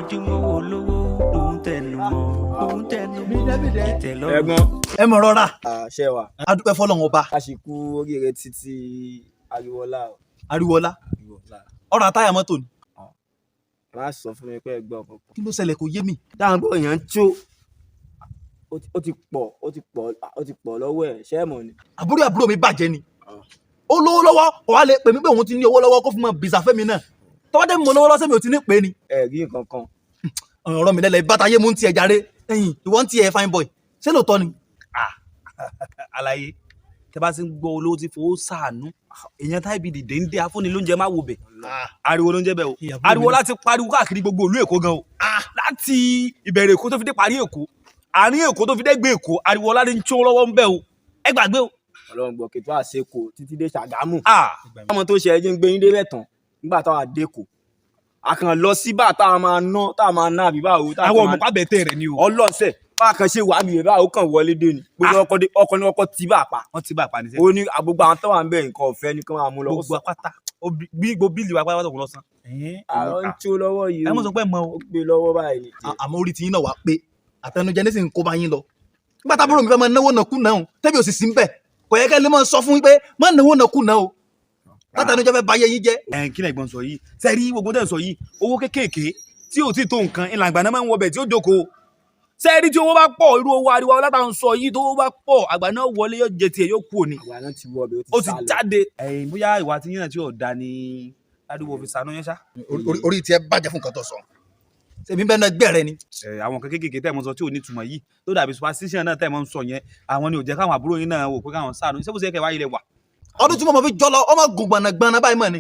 ranjú mọ́wọ́ olówó, òun tẹnu mọ́, òun tẹnu mọ́ ìtẹ́lọ́rùn. Ẹ̀gbọ́n. Ẹ mọ̀ rọra. Àṣẹ wa. Adúpẹ́ fọlọ́run ọba. A sì kú oríire títí Ariwoọlá o. Ariwoọlá? Ariwoọlá. Ọ̀rọ̀ àtàyà mọ́tò ni. Má sọ fún mi pé ẹ̀gbọ́n kankan. Kí ló ṣẹlẹ̀? Kò yé mi. Táwọn gbọ́ èèyàn ń tó, ó ti pọ̀, ó ti pọ̀, ó ti pọ̀ lọ́wọ́ ẹ̀, ṣé ẹ mọ̀ ni? Àbúrò mi bàjẹ́ ni. Ó lówó lọ́wọ́, kò wá lè pè mí pé òun ti ní owó lọ́wọ́ kó fún mi bìsà fẹ́mi náà. Tọ́wọ́ dé mi mo lówó lọ́sẹ̀, mi ò ti ní pè é ni. Ẹ rí nǹkan kan. Ọ̀rọ̀ mi lẹ́lẹ̀ bàtà yé mú ń tiẹ̀ járe. Ẹ̀yìn ìwọ ń tiẹ̀, fine boy, ṣé lóòótọ́ ni? Àlàyé tẹ bá ti ń gbọ́ olówó tí fowó sàánú èèyàn táìbì dìde ń dé afúnni lóúnjẹ, má wo bẹ̀, ariwo ló ń jẹ́ bẹ́ẹ̀ o. Ìyàbúrò mi Ariwo náà. láti pariwo káàkiri gbogbo ìlú Èkó gan o, láti ìbẹ̀rẹ̀ Èkó tó fi dé parí Èkó, àárín Èkó tó fi dé gbé Èkó, ariwo ọlá ní ń tó lọ́wọ́ ń bẹ̀ o, ẹ gbàgbé o. Ọlọ́run gbọ́ kètò àṣekò títí dé Ṣàgámù. Ah. Ọmọ tó ṣe ẹjẹ́ ń gbé yín débẹ̀ tán nígbà táwa dé kò. A kàn lọ síbà tá a máa ná, tá a máa ná àbí báwo. Tá a Àwọn kàn ọmọ máa pàbẹ́tẹ̀ rẹ̀ ni o. Ọlọ́sẹ̀ bá a kan ṣe wà mí báwo kàn wọlé dé ni. Gbogbo ọkọ̀ dé, ọkọ̀ ní ọkọ̀ tí bá a pa. Wọ́n ti bá a pa ní sẹ́. Ó ní gbogbo àwọn tó wà ń bẹ̀, nǹkan ọ̀fẹ́ ni kí wọ́n máa mú lọ. Gbogbo apáta bí gbogbo bíìlì wa pátápátá kò lọ san. Àrọ́ ń tó lọ́wọ́ yìí. Ẹ mọ̀ sọ pé mọ o. Ó gbé lọ́wọ́ báyìí ni. Àmọ́ orí tiyín náà wá pé àtẹnujẹ nísìnyí kó bá yín lọ. Nígbà tábúrò mi fẹ́ máa náwó nàkú náà o, tẹ́bi ò sì sí ń bẹ̀, kò yẹ kẹ́ lè máa sọ fún yín pé má náwó nàkú náà o. Látẹnujẹ fẹ́ ba ayé yín jẹ́. Ẹ̀ kí lẹ̀gbọ́n sọ yìí sẹ́rí, gbogbo tẹ̀ ń sọ yìí, owó kéékèèké tí ò tí tó nǹkan ìlànà àgbà náà máa ń wọbẹ̀ tí ó jókòó. Sẹ́rí tí owó bá pọ̀, irú owó ariwo látà ń sọ yìí, tó owó bá pọ̀, àgbà náà wọlé, yóò jẹ tiẹ̀, yóò kú òní. Àgbà náà ti wọ ọbẹ̀, ó ó ti ti sá lọ. jáde. Ẹ̀yìn bóyá ìwà tí yín náà tí ò da ni ládùúgbò fi sànú yẹn ṣá. Orí tiẹ̀ bàjẹ́ fún nǹkan tó sọ. Ṣèmi bẹ́ẹ̀ náà gbẹ́ rẹ ni. Ẹ àwọn nǹkan kéékèèké tẹ̀ mọ́ sọ tí ò ní ìtumọ̀ yìí, tó dàbí superstition náà tẹ̀ mọ́ ń sọ yẹn, àwọn ni ò jẹ́ káwọn àbúrò yín náà wò pé káwọn sànú. Ṣé bó ṣe kẹ́ wáyé lẹ wà? Ọdún tí mo mọ̀ fi jọ lọ, ọmọ gùn gbọ̀nàgbọ̀nà báyìí mọ̀ ni.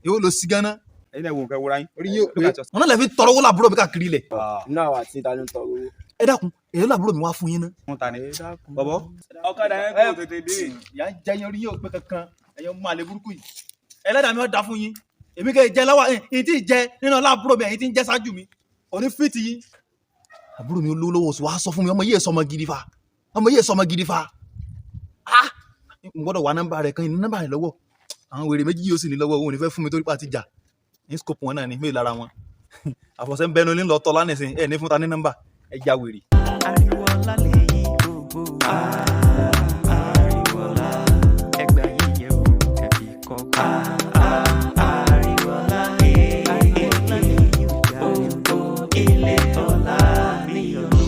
Èwo ló sí ganan? Ẹ̀yin náà wo nǹkan wúra yín. Orí yóò pé wọn náà lè fi tọrọ owó làbúrò mi káàkiri ilẹ̀. Inú àwọn àti ìta ló ń tọrọ owó. Ẹ dákun, èyí làbúrò mi wá fún yín ná. Wọ́n ta ni bọ̀bọ̀. Ọ̀kadà yẹn kò tètè dé. Ìyá ń jẹ yín, orí yóò pé kankan. Ẹ̀yin mú àlè burúkú yìí, ẹlẹ́dàá mi ó da fún yín. Èmi kẹ́ ẹ jẹ lọ́wọ́ ẹ̀yin tí ì jẹ nínú ọlá àbúrò mi, ẹ̀yin tí ń jẹ ṣáájú mi òní fìtì yín. Àbúrò mi olówó lọ́wọ́ oṣù wa sọ fún mi, ọmọ yìí sọmọ gidi fa, ọmọ yìí sọmọ gidi fa. Ah, n gbọ́dọ̀ wá nọ́mbà rẹ̀ kan ní nọ́mbà rẹ̀ lọ́wọ́. Àwọn wèrè méjì yóò sì ní lọ́wọ́, òun ò ní fẹ́ fún mi torí pa ti jà ní scope wọn náà ní mélòó lára wọn. Àfọ̀sẹ́ ń bẹnu ní lọ́tọ́ lánìsín ẹ̀ ní fún ta ní nọ́mbà ẹ̀ já wèrè. Ariwo ọlá lè yí gbogbo wa. Ariwo ọlá, ẹgbà yíyẹ wò kẹfì kọ́kọ́. Ariwo ọlá, ariwo ọlá lè yí gbogbo ilé ọlá níyọnu.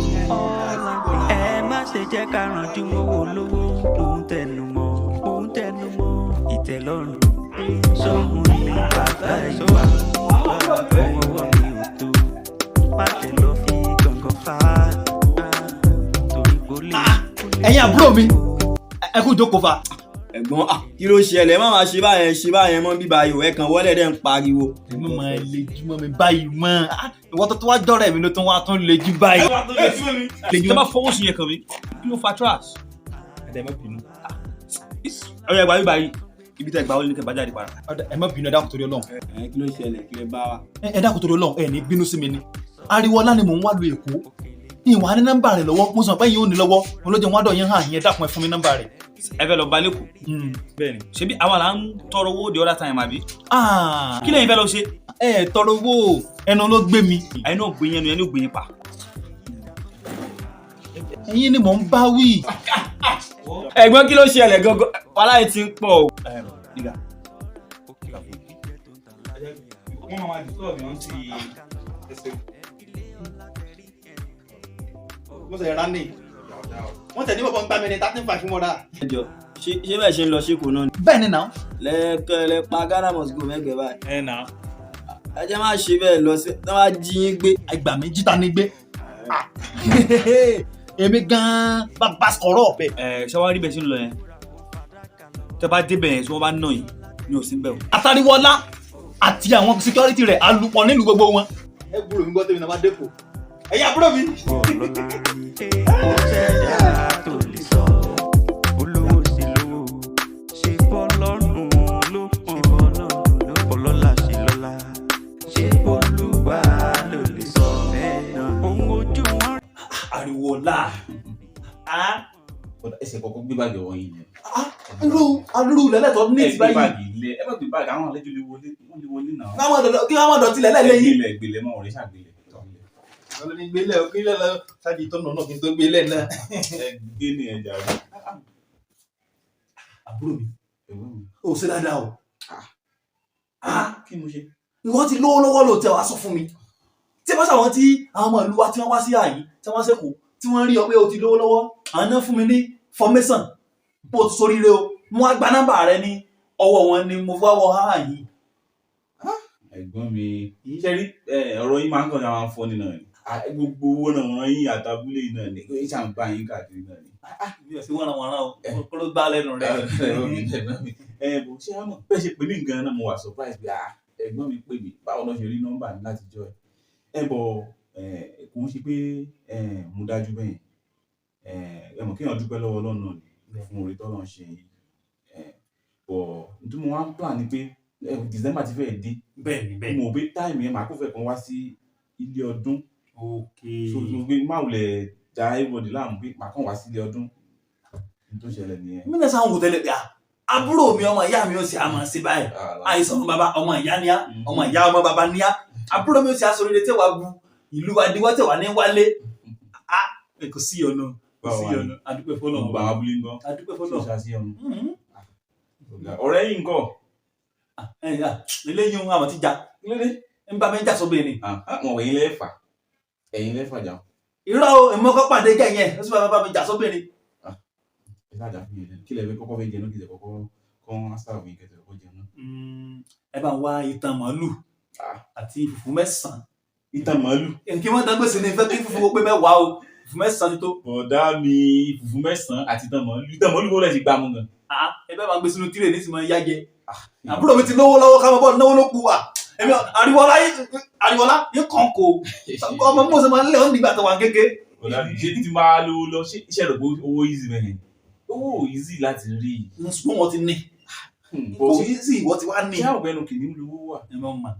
Ẹ má ṣe jẹ́ ká ranjú mọ́wọ́ olówó, òun tẹnu mọ́, òun tẹnu mọ́ ìtẹ́lọ́rùn. Sóhun ní bàbá ìwà, ohun ọwọ́ mi ò tó, má tẹ̀ lọ fi gàngàn fà á torí kò lè. Ẹ̀yin àbúrò mi, ẹ kú jókòó fa. Ẹ̀gbọ́n, ah, kí ló ṣẹlẹ̀? Má máa ṣe báyẹn, ṣe báyẹn mọ́ bíbá yìí, ẹ kàn wọlé dẹ́ ń pariwo. Èmi máa le jú mọ́ mi báyìí mọ́. Ah, ìwọ tó wá jọ́rẹ̀ mi ló tún wá tún le jú báyìí. Tẹ́ bá fọwọ́ sí yẹn kàn mí, kí ló fa trash? Ẹ̀dẹ̀ ẹ má bínú. Ọ̀yà ìgbà bíbá yìí, ibi tẹ́ gbà ó ní kẹ́ bá jáde padà. Ọ̀dà, ẹ má bínú, ẹ dákun torí Ọlọ́run. Ẹ kí ló ṣẹlẹ̀? Kí lè bá wa? Ẹ dákun torí Ọlọ́run, ẹ ní bínú sí mi ni. Ariwo ọlá ni mò ń wá lu Èkó, ìwà ní nọ́mbà rẹ̀ lọ́wọ́. Mo sọ pé yín ò ní lọ́wọ́, mo ló jẹ́ wọn dọ̀ yín hàn yín. Ẹ dákun, ẹ fún mi nọ́mbà rẹ̀. Ẹ fẹ́ lọ bá lẹ́kọ̀ọ́? Bẹ́ẹ̀ni. Ṣebí àwa là ń tọrọ owó the other time, àbí? Ah, kí lẹ́yìn fẹ́ lọ ṣe? Ẹ tọrọ owó, ẹnu ló gbé mi. Ẹ̀yin náà gbé yẹn nu, ẹni ò gbé yín pa. Ẹ̀yin ni mò ń bá wí. Ẹ̀gbọ́n, kí ló ṣẹlẹ̀ gangan? Wàhálà yìí ti ń pọ̀ o. Nígbà wọ́n máa disturb yẹn ti ẹsẹ̀. Mo sẹ̀ rán ni wọ́n tẹ̀ ní bọ̀bọ̀ ń gbá mi ní 13.5 fún wọn rà. Ẹ jọ, ṣé bẹ́ẹ̀ ṣe ń lọ ṣéko náà ni? Bẹ́ẹ̀ ni náà. Lẹ́ẹ̀kẹ́lẹ́ pa Ghana must go mẹ́gbẹ̀ẹ́ báyìí. Ẹ nà. Ẹ jẹ́ má ṣe bẹ́ẹ̀ lọ sí tí wọ́n bá jí yín gbé. Ẹgbà mi jíta ní gbé. Ah, èmi gan-an bá bá sọ̀rọ̀ ọ̀bẹ. Ẹ ṣé wàá rí bẹ́ẹ̀ ṣe ń lọ yẹn, tẹ́ bá débẹ̀ yẹn tí wọ́n bá nà yín ní òsín bẹ́ẹ̀ o. Àtàríwọlá àti àwọn security rẹ̀ alùpọ̀ nílùú gbogbo wọn. Ẹ gbúrò mi gbọ́ tèmi náà bá dẹ́kọ̀. Ẹ̀yin àbúrò mi. Ọlọ́lá rí kò sẹ́dá tó lè sọ olówó sí lówó, ṣe bọ́lọ́run ló mọ̀, ọlọ́lá ṣe lọ́lá, ṣe bọ́lúwa ló lè sọ bẹ́ẹ̀ náà ohun ojú wọn. Ariwo ọlá. Ẹsẹ̀ kọ̀ọ̀kan gbé báàgì ọwọ́ yín yẹn. Irú alúrú lẹ́lẹ́tọ̀ ní Ẹ ti gbé báyìí. báàgì ilé, ẹ má gbé báàgì, àwọn àlejò lè wọlé, wọ́n lè wọlé náà. Kí wọ́n dọ̀tí lẹ́lẹ́ lẹ́yìn. Gbélé gbélé mọ́ ọ̀rẹ́ ṣàgbélé. Tọ́. Ọlọ́ni gbélé o, kílẹ̀ lọ, ṣáàjì tó nà náà kí n tó gbélé náà. Ẹ gbé ní ẹja rẹ. Àbúrò mi, Ẹ̀gbọ́n mi. ò ṣe dáadáa o. Ah, Kí mo ṣe? ìwọ ti lówó lọ́wọ́ lóòótọ́, wàá sọ fún mi. Tí wọ́n ṣàwọn tí àwọn ọmọ ìlú wa tí wọ́n wá sí àyín, tí wọ́n ṣèkó, tí wọ́n rí ọ pé o ti lówó lọ́wọ́, àwọn náà fún mi ní formation bó o ti soríire o. Mo wá gba nọ́mbà rẹ ní ọwọ́ wọn ni mo fọwọ́ wọ àyín. Ẹ̀gbọ́n mi, ṣe rí ọ̀rọ̀ yín máa ń kàn ní àwọn afọ́ni náà ni. Gbogbo owó náà wọ́n yín àtàbúlé yìí náà ni. Ó ṣà ń bá yín káàkiri náà ni. Mi ò sí wọ́n ràn wọ́n rán o, kó ló gbá lẹ́nu rẹ. Ẹ̀gbọ́n mi, ẹ̀gbọ́n mi. Ẹ bò ṣé á mọ̀ bẹ́ẹ̀ ṣe pè mí gan-an náà, mo wà surprise pé ẹ̀gbọ́n mi pè mí, báwo ló ṣe rí nọ́mbà mi láti jọ ẹ̀. Ẹ bọ̀ kò ń ṣe pé mo dájú bẹ́yẹn. Ẹ mọ̀ kéèyàn dúpẹ́ lọ́wọ́ Ọlọ́run náà ni fún oore tọ́lọ́run ṣe yìí. Bọ̀ ohun tí mo wá ń plan ni pé December ti fẹ́ẹ̀ dé. Bẹ́ẹ̀ni bẹ́ẹ̀ni. Mo mọ̀ pé time yẹn màá kó fẹ́ kan wá sí ilé ọdún. Okay. So mo gbé má wulẹ̀ da everybody láàmú pé màá kàn wá sí ilé ọdún. Ohun tó ṣẹlẹ̀ nìyẹn. Mi náà sáwọn wò tẹ́lẹ̀ pé àbúrò mi ọmọ ìyá mi ó sì á máa ṣe báyìí. Àìsàn ọmọ bàbá ọmọ ìyá ni á, ọmọ ìyá ọmọ bàbá ni á. Àbúrò mi ó sì aṣọ rere tẹ́wàá bu ìlú wa diwọ́ tẹ́wàá ní wálé. Kò sí ọ̀nà, kò sí ọ̀nà. Adúpẹ́ fọlọ́run. Gbogbo àwọn abúlé ń gbọ́. Adúpẹ́ Ṣé fọlọ́run. o ṣàṣeyọrun? Ọ̀rẹ́ yìí ń kọ́. Eléyìí ń àwọn ti jà. Ń bá mi ń jà sóbìnrin ni. Wọn ẹ̀yin lẹ́fà. Ẹ̀yin lẹ́fà jà. Irọ́ o, èmi kọ́ pàdé jẹ́ yẹn, ó sì bá mi jà sóbìnrin. Ẹ ṣáà jà fún yẹn lẹ́nu. Kí lẹ fẹ́ kọ́kọ́ fẹ́ jẹ náà, kí lẹ kọ́kọ́ kọ́ ásàwọ̀ yín kẹsẹ̀ kọ́kọ́ jẹun náà. Ẹ bá ń wá itan màálù àti fùfú 9. Itan màálù. Kí wọ́n dán gbèsè ní ìfẹ́ kí fùfú pé 10 o, fùfú 9 ti tó. Bọ̀dá mi, fùfú 9 àti itan màálù. Itan màálù kó lẹ̀ ti gbá mu gan. Ẹ bá máa gbé sínú tírè ní ìsìnmọ̀ yá jẹ. Àbúrò mi ti lówó lọ́wọ́, ká máa bọ́ náwó ló kù wà. Èmi Àríwọ́lá Àríwọ́lá yín kàn kó. Ọmọ mú ọsẹ máa ń lé ọ́n nígbà tó wà kéke. Bọ̀dá mi, ṣé tí máa lówó lọ, ṣé iṣẹ́ rẹ̀ pé owó easy bẹ́ẹ̀? Owó ò easy láti rí. Ṣùgbọ́n wọ́n ti ní. Kò easy, ìwọ ti wá ní. Ṣé àwọn ẹnu kìíní lówó wà? Ẹ máa ń mà.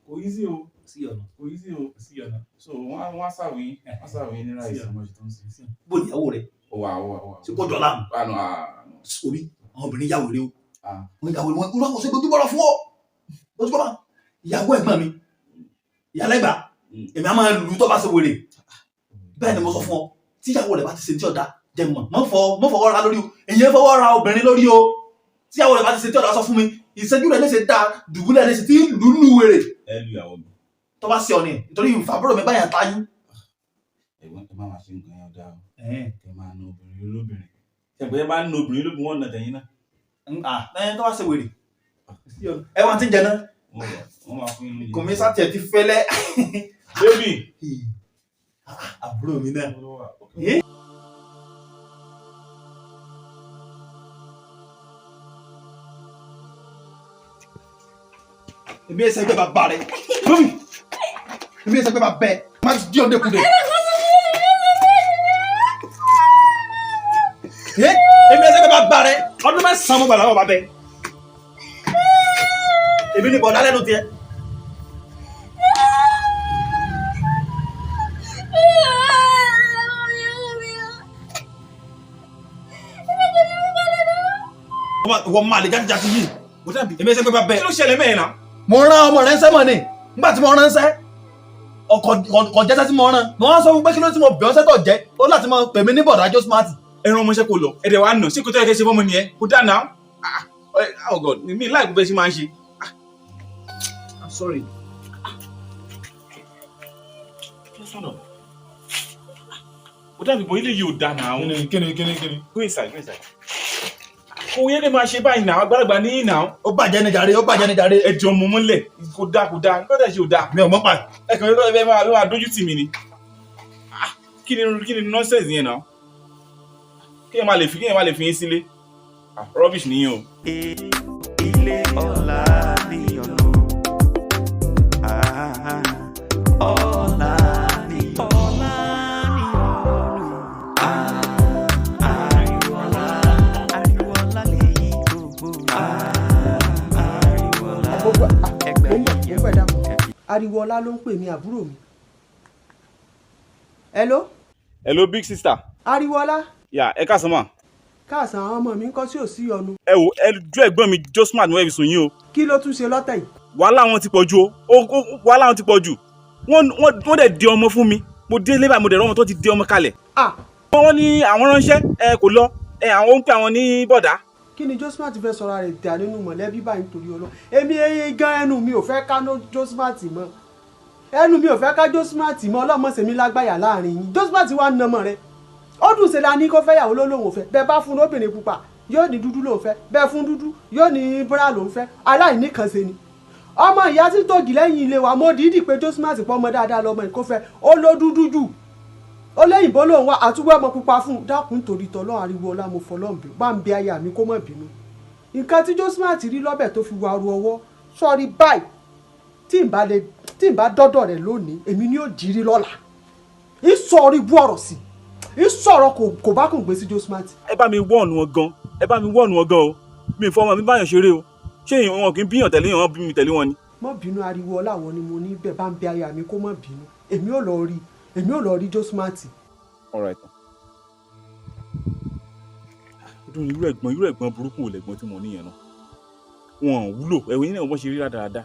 Kò easy o. Sí ọ̀nà. Kò easy o. Sí ọ̀nà. So wọ́n á sàwé, wọ́n á sàwé ní ráìsì ọmọ ṣe tó ń sìn. Bó ni ìyàwó rẹ̀? Ó wà, ó wà, ó wà. Ṣé kò dọ̀la? Àná Orí àwọn obìnrin yàwó rẹ o. Wọ́n yàwó rẹ, wọ́n kò ṣe gbójú bọ́rọ̀ fún ọ. Gbójú bọ́rọ̀. Ìyàwó ẹ̀gbọ́n mi, ìyálẹ́gbà, èmi á máa lù ú tó bá ṣe wèrè. Bẹ́ẹ̀ ni mo sọ fún ọ, tí ìyàwó rẹ̀ bá ti ṣe tí ọ̀dà jẹ mọ̀, mọ́ fọwọ́ ra lórí o. Èyí ń fọwọ́ ra obìnrin lórí o. Tí ìyàwó rẹ̀ bá ti ṣe tí ọ̀dà, sọ fún mi, ìṣẹ́jú rẹ̀ léṣe dáa, dùbúlẹ̀ léṣe tí lùlù wèrè. Ẹ lu ìyàwó mi. Tó bá ṣe ọ ni, nítorí ìfàbúrò mi báyà táyú. Ẹ̀gbọ́n, ẹ má máa ṣe nǹkan yẹn dáa o. Kẹ máa na obìnrin olóbìnrin. Ṣẹ̀gbọ́n, ẹ bá ń na obìnrin olóbìnrin, wọ́n na tẹ̀yìn náà. Ẹ tó bá ṣe wèrè. Ẹ wá ti ń jẹ náà. Wọ́n máa fún yín lóúnjẹ. Kò mí sá tiẹ̀ ti fẹ́lẹ́. Baby. Àbúrò mi náà. Èmi ẹsẹ̀ gbé bàbá rẹ̀. Lómi. Èmi ẹsẹ̀ gbé bàbá ẹ̀. Má di ọdẹ kúndé. Èmi ẹsẹ̀ gbé bàbá rẹ̀. Ọdún 9 mo gbà lọ́wọ́ bàbá ẹ̀. Èmi ni bọ̀dá lẹ́nu tiẹ̀. Wọ́n máa lè jáde jáde yìí. Èmi ẹsẹ̀ gbé bàbá ẹ̀. Kí ló ṣẹlẹ̀ mẹ́rin náà? Mo rán ọmọ rẹ ń sẹ́mọ̀ ni. Nígbà tí mo rán ṣẹ́, ọkọ̀ jẹ́sẹ́ tí mo rán, mo wá sọ fún pé kí ló tí mo bẹ̀ ọ́ sẹ́tọ̀ jẹ́, ó láti máa pè mí ní bọ̀dá Joe Smart. Ẹran ọmọọṣẹ́ kò lọ, ẹ̀dẹ̀ wa nà, ṣé kò tó yẹ kẹ́ ṣe fọ́mọ nìyẹn? Kò dáa náà. Oh God, mi láì bẹ́ẹ̀ ṣe máa ń ṣe. I'm sorry. Ó dàbí bọ́ ilé yìí ò dáa náà. Kíni kíni kíni. Go inside, go inside. Kò yẹ kí n máa ṣe báyìí náà, àgbàlagbà ní náà. Ó bàjẹ́ ní jàre, ó bàjẹ́ ní jàre. Ẹ jọ mọ mọ́lẹ̀, kò dáa, kò dáa, nǹkan tẹ̀ ṣe ò dáa. Mi ò mọ̀ pa. Ẹ kàn yóò fẹ́ máa dójú tì mí ni. Kí ni nonsense yẹn náà? Kí ẹ máa lè fi yín sílé. Rubbish nìyẹn o. Ilé ọlá ní ọ̀nà. Ọlá ní ọ̀nà. Ariwo ọlá, ariwo ọlá lèyí gbogbo. Ariwo ọlá, ẹgbẹ́ yìí yẹ wò. Ariwoọlá ló ń pè mí, àbúrò mi. Hello. Hello, big sister. Ariwoọlá. Yà, ẹ káàsán mà. Káàsán, àwọn ọmọ mi ń kọ́ sí òsì ọ̀nù. Ẹ wo, ẹ ju ẹ̀gbọ́n mi Josmart ní wọ́n fi sùn yín o. Kí ló tún ṣe lọ́tẹ̀ yìí? Wàhálà wọn ti pọ̀ ju o, wàhálà wọn ti pọ̀ jù. Wọ́n dẹ̀ di ọmọ fún mi. Mo délé báyìí, mo dẹ̀ rọ́mọ tó ti di ọmọ kalẹ̀. Ah. Wọ́n ní àwọn ránṣẹ́ ẹ kò lọ, ẹ àwọn ń pè àwọn ní bọ̀dá. Kí ni Josmat fẹ́ sọra rẹ̀ dà nínú mọ̀lẹ́bí báyìí nítorí Ọlọ́run? Èmi eyín gan ẹnu mi ò fẹ́ ká Josmat mọ́, ẹnu mi ò fẹ́ ká Josmat mọ́. Ọlọ́mọ sèmi lágbáyà láàrin yín. Josmat wà nà mọ́ rẹ̀, ó dùn ṣe la ní kó fẹ́yàwó ló lóun ò fẹ́. Bẹ́ẹ̀ bá fún lóbìnrin pupa, yóò ní dúdú lòún fẹ́, bẹ́ẹ̀ fún dúdú, yóò ní búrá lòún fẹ́. Aláìní kan ṣe ni ọmọ ìyá tí tògì lẹ́yìn ilé wa. Mo dìídì pé Josmat pọ́ ọmọ dáadáa lọmọ ìkó fẹ́, ó ló dúdú jù, ó léyìnbó lòun wá àtúwọ́ ọmọ pupa fún un. Dákun, torí tọ́lọ́, ariwo ọlá, mo fọlọ́n bí bá ń bẹ aya mi kó má bínú. Nǹkan tí Josmat rí lọ́bẹ̀ tó fi wá ru ọwọ́ sọ́ọ́rí báyìí, tí n bá lè tí n bá dọ́dọ̀ rẹ̀ lónìí, èmi ni yóò jírí lọ́la. Ń sọ orí bú ọ̀rọ̀ sí, ń sọ̀rọ̀ kò bá kùn gbé sí Josmat. Ẹ bá mi wọ́ọ̀nù wọn gan, ẹ bá mi wọ́ọ̀nù wọn gan o. Mi ì fọmọ mi báyọ̀ ṣeré o. Ṣé èèyàn wọn kì í bíyàn tẹ̀lé wọn, bí mi tẹ̀lé wọn ni? Má bínú, ariwo ọlá, àwọn ni mo ní bẹ́ẹ̀ bá ń bẹ aya mi kó má bínú. Èmi ò lọ rí, èmi ò lọ rí Josmat. All right. Dùn, irú ẹ̀gbọ́n burúkú ò lẹ̀gbọ́n tí mo níyẹn náà. Wọn ò wúlò, ẹ̀wọ̀n yín náà wọ́n ṣe rí rádaràda.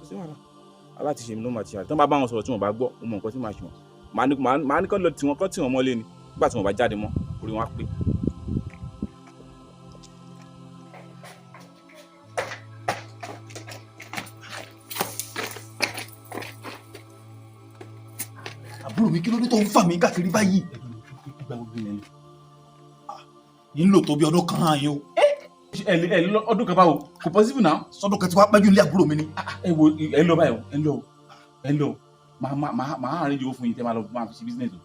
Kò sí wàhálà. Aláti ṣe mi ló máa ti ṣe àti tí wọ́n bá bá wọn sọ̀rọ̀ tí wọ́n bá gbọ́, mo mọ nǹkan tí màá ṣe wọn. Màá ní kán lọ tí wọ́n kán tì wọ́n mọ́lé ni. Nígbà tí wọ́n bá jáde mọ́, orí wọn á pé. Àbúrò mi, kí ló dé tó ń fà mí káàkiri báyìí? Ìgbà wo ni ẹ lọ? Yìí ń lò tó bí ọdún kan hàn yín o. Ẹ lọ ọdún kan báwo? Kò possible now. Sọdún kan tí wàá pẹ́jù nílé àbúrò mi ni. Ẹ wo, ẹ lọ báyìí o, ẹ lọ o, ẹ lọ o. Màá arrange owó fún yín tẹ́ máa lọ máa fi ṣe business o.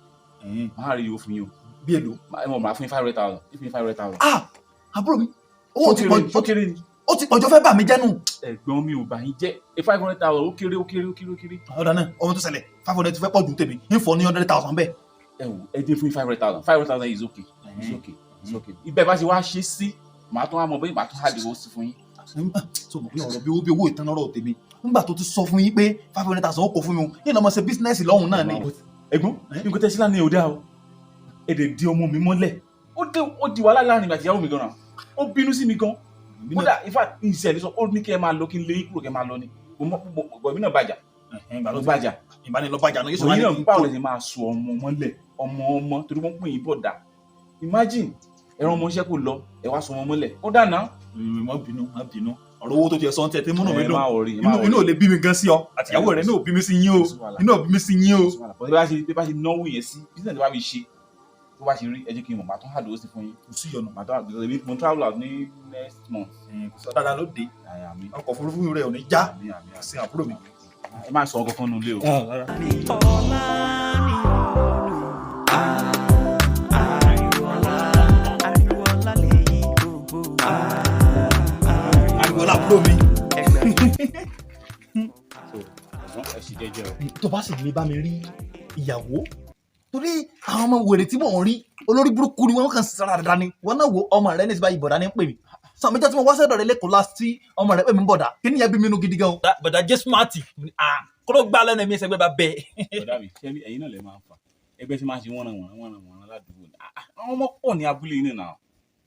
Màá arrange owó fún yín o. Bí èlò? Ẹ mọ̀, màá fún yín 500,000, fún yín 500,000. Ah, àbúrò mi, owó ti pọ̀ Ó kéré ni. Ó ti pọ̀jọ́ fẹ́ bà mí jẹ́ nù. Ẹ̀gbọ́n mi, ò bá yín jẹ́. 500,000, ó kéré, ó kéré, ó kéré, ó kéré. Ọ̀dà náà, ohun tó ṣẹlẹ̀, 500 ti fẹ́ pọ̀ ju tèmi, ń fọ ní 100,000 bẹ́ẹ̀. Ẹ wò, ẹ dé fún yín 500,000. 500,000 is okay, is okay, is okay. Ibẹ̀ bá ṣe wá ṣe sí, màá tún wá mọ bẹ́ẹ̀, màá tún hàdí owó sí fún yín. So mọ̀ pé ọ̀rọ̀ bí owó ìtàn lọ́rọ̀ tèmi, nígbà tó ti sọ fún yín pé 500,000 ó kó fún mi o, yín lọ́mọ ṣe business lọ́hùn náà ni. Ẹ̀gbọ́n, nǹkan tẹ́ sí lánàá ò dáa o. Ẹ dẹ̀ di ọmọ mi mọ́lẹ̀. Ó dé, ó di wàhálà láàrin mi àti ìyàwó mi gan-an. Ó bínú sí mi gan kódà. In fact, ìṣẹ̀lẹ̀ sọ ó ní kí ẹ máa lọ, kí n lé yín kúrò, kí ẹ máa lọ ni. Mo èmi náà bàjá, mo bàjá. Ìbánilọ́bàjá náà yóò sọ Òyìn náà wá ní báwo lè ṣe máa sọ ọmọ mọ́lẹ̀, ọmọ ọmọ, torí wọ́n pè yín bọ̀dà? Imagine, ẹ̀rọ ọmọ iṣẹ́ kò lọ, ẹ wá sọ ọmọ mọ́lẹ̀, ó dáná. Má bínú, má bínú. Ọ̀rọ̀ owó tó ti ẹ̀ sọ ń tẹ̀ tí múnú mi Ẹ dùn. má worry, ẹ má Inú worry. inú ò lè bí mi gan sí ọ, àtìyàwó rẹ inú ò bí mi sí yín o, inú ò bí mi sí yín o. Bí bá ṣe bí bá ṣe náwó yẹn sí business, bá fi ṣe, tó bá ṣe rí, ẹ jẹ́ kí n mọ̀, màá tún hàdó sí fún yín. Kò sí ọ̀nà. Màá tún hàdó sí, mo travel out ní next month. Kò sí ọ̀dàdà ló dé. Àmín. Ọkọ̀ òfurufú rẹ ò ní já. Àmín, àmín. Sí àbúrò mi. Ẹ má sọ ọkọ̀ kan nù lé o. Ọlá ní ọ̀nà. Ariwoọlá, ariwoọlá lèyí gbogbo. Ariwo lábúrò mi. Ẹgbẹ́ So ẹ̀gbọ́n, ẹ ṣì jẹ́jẹ́ o. Tó bá sì lè bá mi rí ìyàwó, torí àwọn ọmọ wèrè tí mò ń rí, olórí burúkú ni wọn, kàn sára dáadáa ni wọn náà. Wo ọmọ rẹ ní ìsìnbá ìbọ̀dá ní ń pè mí sọ méjì tí mo wá sẹ́dọ̀ rẹ lẹ́kọ̀ọ́ last tí ọmọ rẹ pè mí bọ̀dá, kí nìyẹn bí mi nú gidi gan o. Bọ̀dá jẹ́ smart, ah, kó ló gbá lẹ́nu ẹ̀mí ẹsẹ̀ gbẹ́ bá bẹ́ẹ̀. Bọ̀dá mi, ṣé ẹ̀yin náà lè máa ń fà ẹgbẹ́ tí máa ṣe wọ́nran wọ̀nran wọ́nran wọ̀nran ládùúgbò ni? Ah, ah, àwọn ọmọ pọ̀ ní abúlé yìí náà,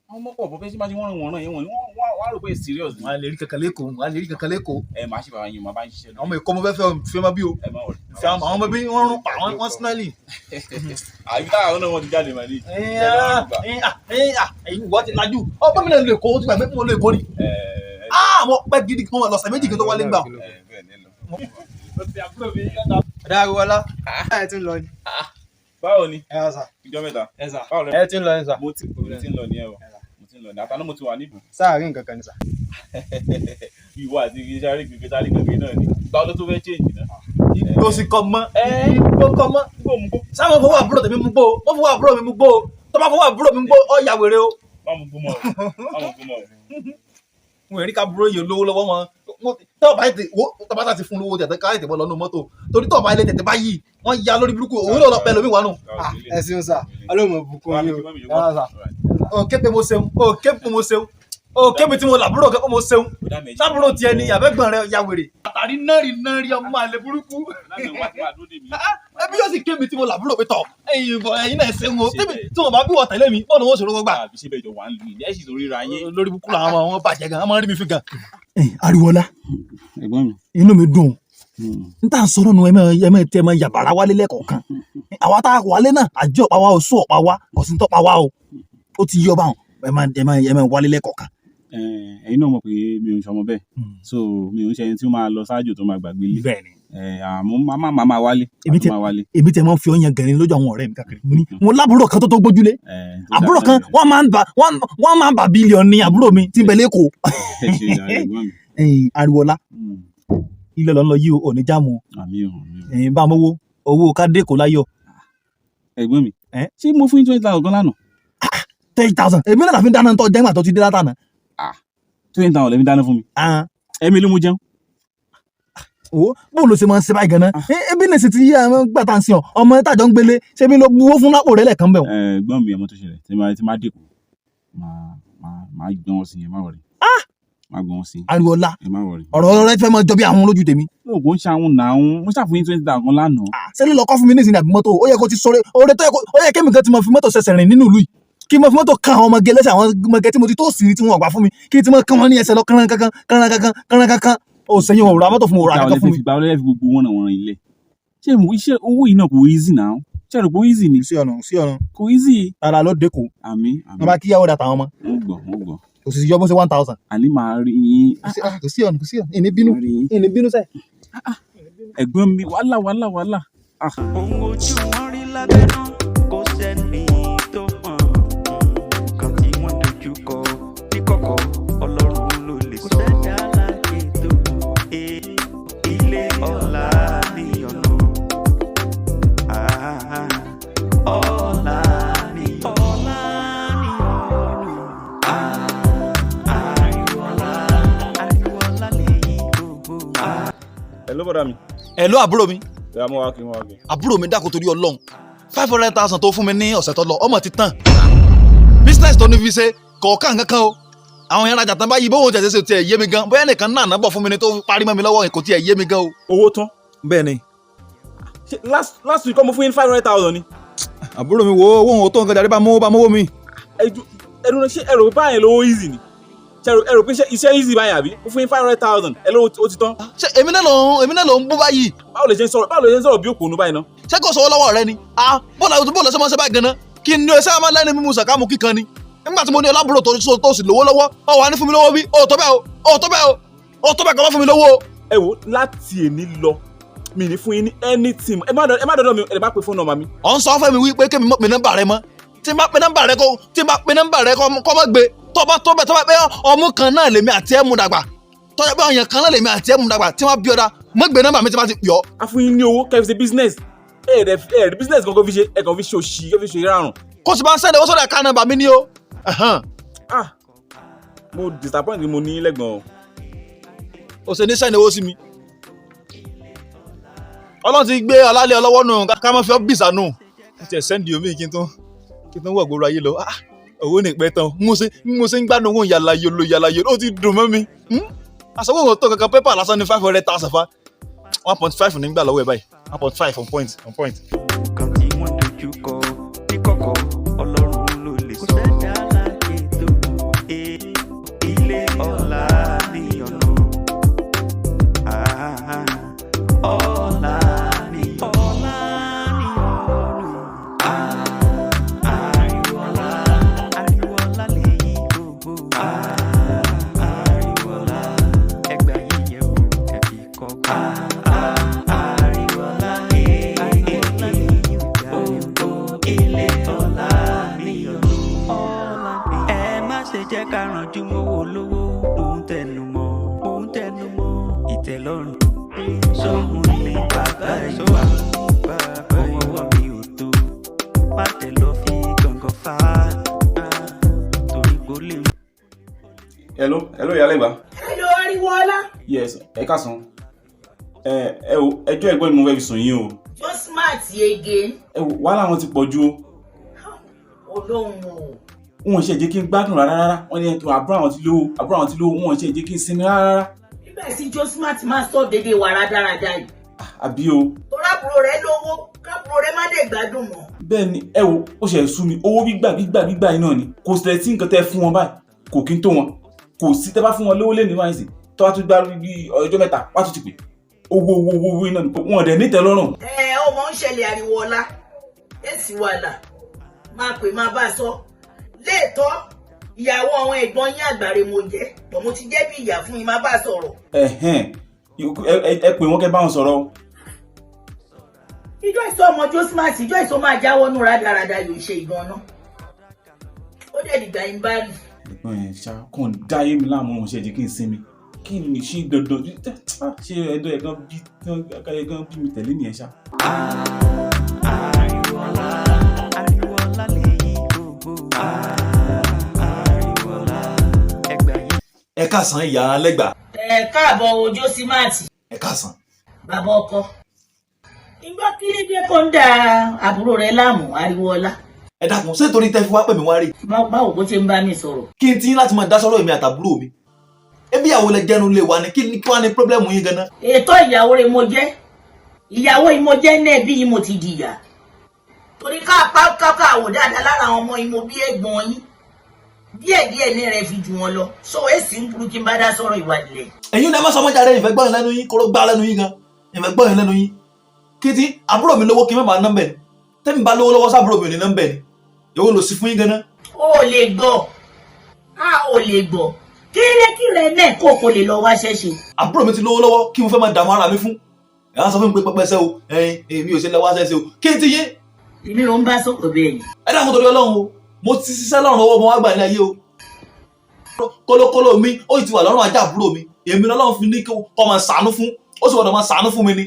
àwọn ọmọ pọ̀ bọ́ bẹ́ẹ̀ tí máa ṣe wọ́nran wọ̀nran yẹn, wọ́n wọ́n á rò pé serious ni. Wọn á lè rí kankan lẹ́kọ̀ọ́, wọn á lè rí kankan lẹ́kọ̀ọ́. Ẹ máa ṣe bàbá yín, màá bá ń ṣiṣẹ́ lọ. Àwọn ọmọ ẹ̀kọ́ mo fẹ́ fẹ́ fẹ́ máa bí o. Ẹ má wọlé. Fẹ́ àwọn ọmọ bí wọ́n rún pa wọ́n sinali. Àbí táwọn náà wọ́n ti jáde màá ní. Ìwọ ti lajú ọgbọ́n mi náà lè kó o ti gbàgbé pé mo lè kó ni. Àwọn pẹ́ gidi kan lọ́sẹ̀ méjì kí n tó wálé gbà. Ọ̀dà Ariwoọlá, ẹ ti ń lọ ni. Báwo ni? Ẹ sà. Ìjọ mẹ́ta. Ẹ sà. Báwo lẹ? Ẹ ti ń lọ ni sà. Mo ti ń lọ nìyẹn o, mo ti ń lọ ní àtàná, mo ti wà níbù. Sáà rí nǹkan kan ni sà. Ìwọ àti sáré gbègbè sáré gbègbè náà ni, báwo ló tó fẹ́ change náà? Igbó sì kọ mọ́, igbó kọ mọ́. Igbó mú gbó. Sáwọn fọwọ́ àbúrò tèmi mú gbó o, wọ́n fọwọ́ àbúrò mi mú gbó o, tó bá fọwọ́ àbúrò mi mú gbó ọ ya wèrè o. Má mú gbó mọ́ o, má mú gbó mọ́ o. Wọn rí ká búrò yìí olówó lọ́wọ́ wọn. Tọ́ bá tètè wo, tọ́ bá ti fún lówó tètè ká tètè bọ́ lọ́nu mọ́tò, torí tọ́ bá ilé tètè bá yìí wọ́n ya lórí burúkú òun náà lọ pẹ́ lómi wà nù. Ẹ ṣeun sà, ọlọ́mọ bùkún yín o. Ẹ sà. Ò képe mo ṣeun, ò képe mo ṣeun, ò képe tí mo làbúrò képe mo ṣeun, sábúrò tiẹ̀ ni àbẹ́gbọ̀n rẹ ya wèrè. Àtàrí náà rí ọmọ àlè burúkú. Ẹbí yóò sì kébi tí mo làbúrò pé tọ̀ ẹ̀yin bọ̀, ẹ̀yin náà ṣeun o, tẹ́bi tí wọn bá bí wọ́n tẹ̀lé mi bọ́ọ̀lù wọn ṣòro gbà. Àbí ṣe bẹ́ẹ̀ jọ wà ń lu ìyá ẹ̀ sì torí ra yín. Lórí burúkú làwọn ọmọ wọn bàjẹ́ gan, wọn máa ń rí mi fi gan. Ariwoọlá. Ẹ̀gbọ́n mi. Inú mi dùn. N tà ń sọ̀rọ̀ nu, ẹ mọ̀ tẹ́ ẹ mọ̀ yàbàrá wálé lẹ́kọ̀ọ̀kan. Àwa tá a wálé náà, àjẹ́ ọ̀pá wa, oṣù ọ̀pá wa, kò sí ń tọ́pa wa o. Ó ti yọ báwọn, ẹ máa wálé lẹ́kọ̀ọ̀kan. Ẹ̀yin náà mọ̀ pé mi ò ń ṣọmọ bẹ́ẹ̀, so mi ò ń ṣe ẹni tí ó máa lọ ṣáájú tó máa gbàgbé ilé. Bẹ́ẹ̀ni. Àmọ́ máa wálé. Èmi máa máa wálé. Èmi tẹ máa ń fi ọyàn gẹ̀rin lójú àwọn ọ̀rẹ́ mi káàkiri. Mo ní mo lábúrò kan tó gbójúlé. Tó Àbúrò dáa kan náà. Wọ́n máa ń bà bílíọ̀nù ní àbúrò mi tí ń bẹ lẹ́kọ̀ọ́. Ẹ ṣe ìyàrá ẹ̀gbọ́n mi. Ẹ̀yin Ariwoọlá, ilé lọ ń lọ yìí o, ò ní jáàmù o. Àmín o, àmín o. Ẹ̀yin bá mówó owó ká dé kó láyọ̀. Ẹ̀gbọ́n mi, Ẹ́? ṣé mo fún yín 20,000 gan lánàá? 30,000 èmi náà fi ń dáná tó jẹ́ tó ti dé látànà. 20,000 lẹ́mi dáná fún mi. Ah, Ẹ̀mí ló mú jẹun. Wo bóun ló ṣe máa ń ṣe báyìí ganan? Ebi ní sì ti yí àwọn gbà tá à ń sìn ọ ọmọ tájọ ń gbélé, ṣé bí ló buwó fún lápò rẹ lẹ́ẹ̀kan bẹ̀ wọ́n. Ẹ̀gbọ́n mi, ọmọ tó ṣẹlẹ̀ tí máa dẹ́kun, máa gbọ́n wọn sí yẹn, má worry. Máa gbọ́n wọn sí. Ariwoọlá, Ẹ má worry. ọ̀rọ̀ rẹ fẹ́ máa jọ bí àwọn lójú tèmi. Mo kò ń ṣàwọn náà, mo ṣàfihàn yín 20,000 kan lánàá. Ṣé lílọ kọ́ fún mi nísìnyí àbí mọ́tò? Ó yẹ kó ti sọ̀rọ̀ oore tó yẹ kó ó yẹ kémi kan ti mọ fi mọ́tò ṣẹ̀ṣẹ̀ rìn nínú ìlú yìí, kí n mọ fi mọ́tò kan àwọn ọmọge lẹ́sẹ̀, àwọn ọmọge tí mo ti tó sì rí tí wọ́n gbà fún mi, kí n ti mọ kán wọn ní ẹsẹ̀ lọ kánran kankan, kánran kankan, kánran kankan. Ó sẹ́yìn wọn ò ra mọ́tò fún mi, ò ra Ìgbà wo kankan lẹ fún fẹ́ mi. fi gbà wọlé fi gbogbo wọn náà wọ̀n ilẹ̀? Ṣé mo iṣẹ́ owó yìí náà kò easy náà? Ṣé ẹ rò pé ó easy ni? Sí ọ̀nà, sí ọ̀nà. Kò easy. Ara ló dẹ́kọ̀. Àmín, àmín. Wọn bá kíyàwó dàtà àwọn ọmọ. Mo gbọ́, mo gbọ́. Kò sì yọ bó ṣe 1,000. Àní màá rí yín. Kò sí ọ̀nà, kò sí ọ̀nà, ìní bínú. Màá rí yín. Ìní bínú sẹ́. Ẹ̀gbọ́n mi, wàhálà, wàhálà, wàhálà. Ah. Ohun ojú wọn rí lábẹ́nú kò sẹ́ni tó mọ̀, nǹkan tí wọ́n dojú kọ níkọ̀kọ̀, Ọlọ́run ló lè sọ. Kò sẹ́dá láyé tó mọ̀ ilé ọ̀la ní ọ̀nà. Ah, ọ̀la ní ọ̀la ní ọ̀nà. Ah, ariwo ọ̀la, ariwo ọ̀la lèyí gbogbo. Hello, bọ́dà mi. Ẹ ló àbúrò mi. Ẹ mú wa kí n wá kí. Àbúrò mi, dákun torí Ọlọ́run, 500,000 tó fún mi ní ọ̀sẹ̀ tó lọ, ọmọ ti tán. Business tó ní fi ṣe kọ̀ọ̀kan kankan o. Àwọn yẹn rajà tán báyìí, bóun tẹ̀sẹ̀ ṣe tiẹ̀ yé mi gan, bóyá nìkan náà nábọ̀ fún mi ni tó parí mọ́ mi lọ́wọ́, kò tiẹ̀ yé mi gan o. Owó tán. Bẹ́ẹ̀ ni. Ṣé last week kọ́ mo fún yín 500,000 ni? Àbúrò mi, wo owó òun tó nǹkan jáde, bá mówó, bá mówó mi. Ẹnu ṣé ẹ rò pé báyẹn lówó easy ni? Ṣé ẹ rò pé iṣẹ́ easy báyẹn àbí? Mo fún yín 500,000, ẹ lówó ó ti tán. Ṣé èmi náà ló ń bú báyìí? Báwo lè ṣe ń sọ̀rọ̀ bí òpònú báyìí náà? Ṣé kò sówó lọ́wọ́ rẹ ni? Ah, bóòlù ṣe máa ń ṣe báyìí gan-an? Kí ni o ṣe máa ń lẹ́nu mímu sàkámù kíkan ni? Nígbà tí mo ní ọlábùrò tó sì lówó lọ́wọ́, ọ wà ní fún mi lówó bí? Ó tó bẹ́ẹ̀ o, ó tó bẹ́ẹ̀ o, ó tó bẹ́ẹ̀ kọ́ bá fún mi lówó o. Ẹ wo, láti èní lọ, mi ní fún yín ní anything. Ẹ má dọ́dọ̀ mi, ẹ lè má pe fóònù nọ́mbà mi. Ọ̀ ń sọ fún mi wípé kémi mọ̀ pé nọ́mbà rẹ mọ́, tí n bá pe nọ́mbà rẹ kó, tí n bá pe nọ́mbà rẹ kọ́ mọ́ gbé. Tó bá tó bẹ́ẹ̀, tó bá pé ọmú kan náà lèmi àti ẹ̀ mú dàgbà, tó yẹ pé ọyàn kan náà lèmi àti ẹ̀ mú dàgbà, tí wọ́n bí ọ̀dà mọ́ gbé nọ́mbà mi tí wọ́n ti pè ọ́. A fún yín ní owó kẹ́ fi ṣe business. Ẹ rẹ̀ business gangan fi ṣe, ẹ kàn fi ṣe òṣì, kẹ́ fi ṣe ìrarùn. Kó sì bá ń sẹ́ni owó sọ́dọ̀ ẹ̀ka nọ́mbà mi ní o. Ẹ̀hán. Ah, mo disappoint mo ní lẹ́gbọ̀n o. Ó ṣe ní sẹ́ni owó sí mi. Ọlọ́run ti gbé ọlálẹ́ ọlọ́wọ́ nù, ká má fi ọ́ bìsà nù. Ó ti ẹ̀ sẹ́ndì omi kí n tó wọ̀ gbòòrò ayé lọ. Ah, owó ní ìpẹ́ tán, mo ṣe ń gbádùn owó yàrá yòlò yàrá yòlò, ó ti dùn mọ́ mi. Àsọwọ́ òun tó kankan, pépà lásán ní 500,000 fa 1.5 nígbà lọ́wọ́ ẹ̀ báyìí, 1.5 on point, on point. Nǹkan tí wọ́n dojú kọ níkọ̀kọ̀, Ọlọ́run ló lè sọ. Kò sẹ́dá láyé tó mọ̀ ilé ọ̀la ní ọ̀nà. Ah, ọ̀la ní ọ̀la ní ọ̀nà. Ah, ariwo ọ̀la, ariwo ọ̀la lèyí gbogbo. Ah, ariwo ọ̀la, ẹgbà yíyẹ wò ẹ fi kọ́gbọ́n. Ah, ariwo ọ̀la, ariwo ọ̀la lèyí gbogbo. Ilé ọ̀la ní ọ̀nà. Ẹ má ṣe jẹ́ ká ranjú mọ́wọ́ lówó, mò ń tẹnu mọ́, mò ń tẹnu mọ́. Ìtẹ́lọ́rùn sóhun ní bàbá ìwà, owó ọwọ́ mi ò tó, má tẹ̀ lọ fi gàngàn fà á torí kò lè. Hello, hello, ìyá lẹ́gbàá. Hello, Ariwoọlá. Yes, ẹ káàsán. Ẹ wo, ẹjọ́ ẹ̀gbọ́n mi mo fẹ́ fi sùn yín o. Tó smart yege. Ẹ wo, wàhálà wọn ti pọ̀ ju o. Olóhùn o. Wọn ò ṣe jẹ́ kí n gbádùn rárá rárá. Wọ́n ní ẹ̀tọ́ àbúrò àwọn ti lówó, àbúrò àwọn ti lówó, wọn ò ṣe jẹ́ kí n sinmi rárá rárá. Nígbà tí Joe Smart máa sọ déédéé wà rádaràda yìí. Àbí o. Torábùrò rẹ lówó, kábùrò rẹ má lè gbádùn mọ́. Bẹ́ẹ̀ ni, ẹ wo, ó ṣe sú mi, owó gbígbà gbígbà gbígbà yìí náà ni. Kò sílẹ̀ tí nǹkan tẹ́ fún wọn báyìí kò kí n tó wọn. Kò sí tẹ́ bá fún wọn lówó lé ní wáyé sí, tó bá tún gbá bí ọjọ́ mẹ́ta wá tún ti pè. Owó owó owó owó iná ni wọn dẹ̀ nítẹ́ lọ́rùn. Ẹ ọmọ ń ṣẹlẹ̀ ariwo ọlá, èsì wàhálà, máa pè máa bá a sọ. Léètọ́ ìyàwó àwọn ẹ̀gbọ́n yín àgbàre mo jẹ́, bọ̀ mo ti jẹ́ bí ìyá fún yín, máa bá a sọ̀rọ̀. Ẹ̀hẹ́n, ẹ pè wọ́n kẹ́ bá wọn sọ̀rọ̀ o. Ìjọ ìsọ ọmọ Josmat, ìjọ ìsọ máa jáwọ́ nù rádaràda yóò ṣe ìgan náà. Ó dẹ̀ dìgbà yín bá rí. Ẹ̀gbọ́n ẹ̀ ṣá kàn dáyé mi láàmú, òun ṣe jẹ́ kí n sinmi. Kí ni ṣé dandan ṣé ẹjọ́ ẹ̀gán bí ẹ̀gán bí mi tẹ̀lé nìyẹn ṣá. Ariwoọlá, ariwoọlá lèyí gbogbo. Ariwoọlá, ẹgbà yìí. Ẹ káàsán, ìyá lẹ́gbà. Ẹ káàbọ̀ o Josmat. Ẹ káàsán. Bàbá ọkọ. Ìgbọ́ kí ní dé kó ń da àbúrò rẹ láàmú, ariwoọlá? Ẹ dákun, ṣé torí tẹ́ fi wá pè mí wá rí? Báwo bó ṣe ń bá mi sọ̀rọ̀? Kí n ti yín láti máa dá sọ́rọ̀ èmi àtàbúrò mi. Ebi ìyàwó lẹ jẹnu lé wa ni, kí ni kí wá ní problem yín ganan? Ètò ìyàwó rẹ mo jẹ́, ìyàwó yìí mo jẹ́ náà bí yìí mo ti dìyà. Torí ká pa káká àwò dáadáa lára àwọn ọmọ yìí mo bí ẹ̀gbọ́n yín. Díẹ̀díẹ̀ ní rẹ fi jù wọn lọ. Sọ èsì ń burú kí n bá dá sọ̀rọ̀ ìwà ilẹ̀. Ẹ̀yin ní ẹ má sọ ọmọjà rẹ, ìfẹ́ gbọ́yìn lẹ́nu yín, kóró gbá lẹ́nu yín gan, ìfẹ́ gbọ́yìn lẹ́nu yín. Kí ti àbúrò mi lówó kí n má bàa nọ́mbẹ̀ ni? Tẹ́mi bá lówó lọ́wọ́ sábúrò mi ò ní nọ́mbẹ̀ ni? Èwo lò sí fún yín ganan? O ò lè gbọ́, a ò lè gbọ́. Kírékíré náà kó kò lè lọ wá ṣẹ́ṣe. Àbúrò mi ti lówó lọ́wọ́, kí mo fẹ́ máa dààmú ara mi fún? Ẹ̀ á sọ fún mi pé pẹpẹsẹ o, ẹ̀yin èmi ò ṣe lọ wá ṣẹ́ṣe o. Kí ti yín? Èmi ló ń bá sọ̀rọ̀ bẹ́ẹ̀ ni. Ẹ dákun, torí Ọlọ́run o, mo ti ṣiṣẹ́ lọ́rùn ọwọ́ mo wá gbà ní ayé o. Kólókóló mi ó sì ti wà lọ́rùn ajá àbúrò mi. Èmi lọ́lọ́run fi ní kó máa ṣàánú fún, ó sì gbọ́dọ̀ máa ṣàánú fún mi ni.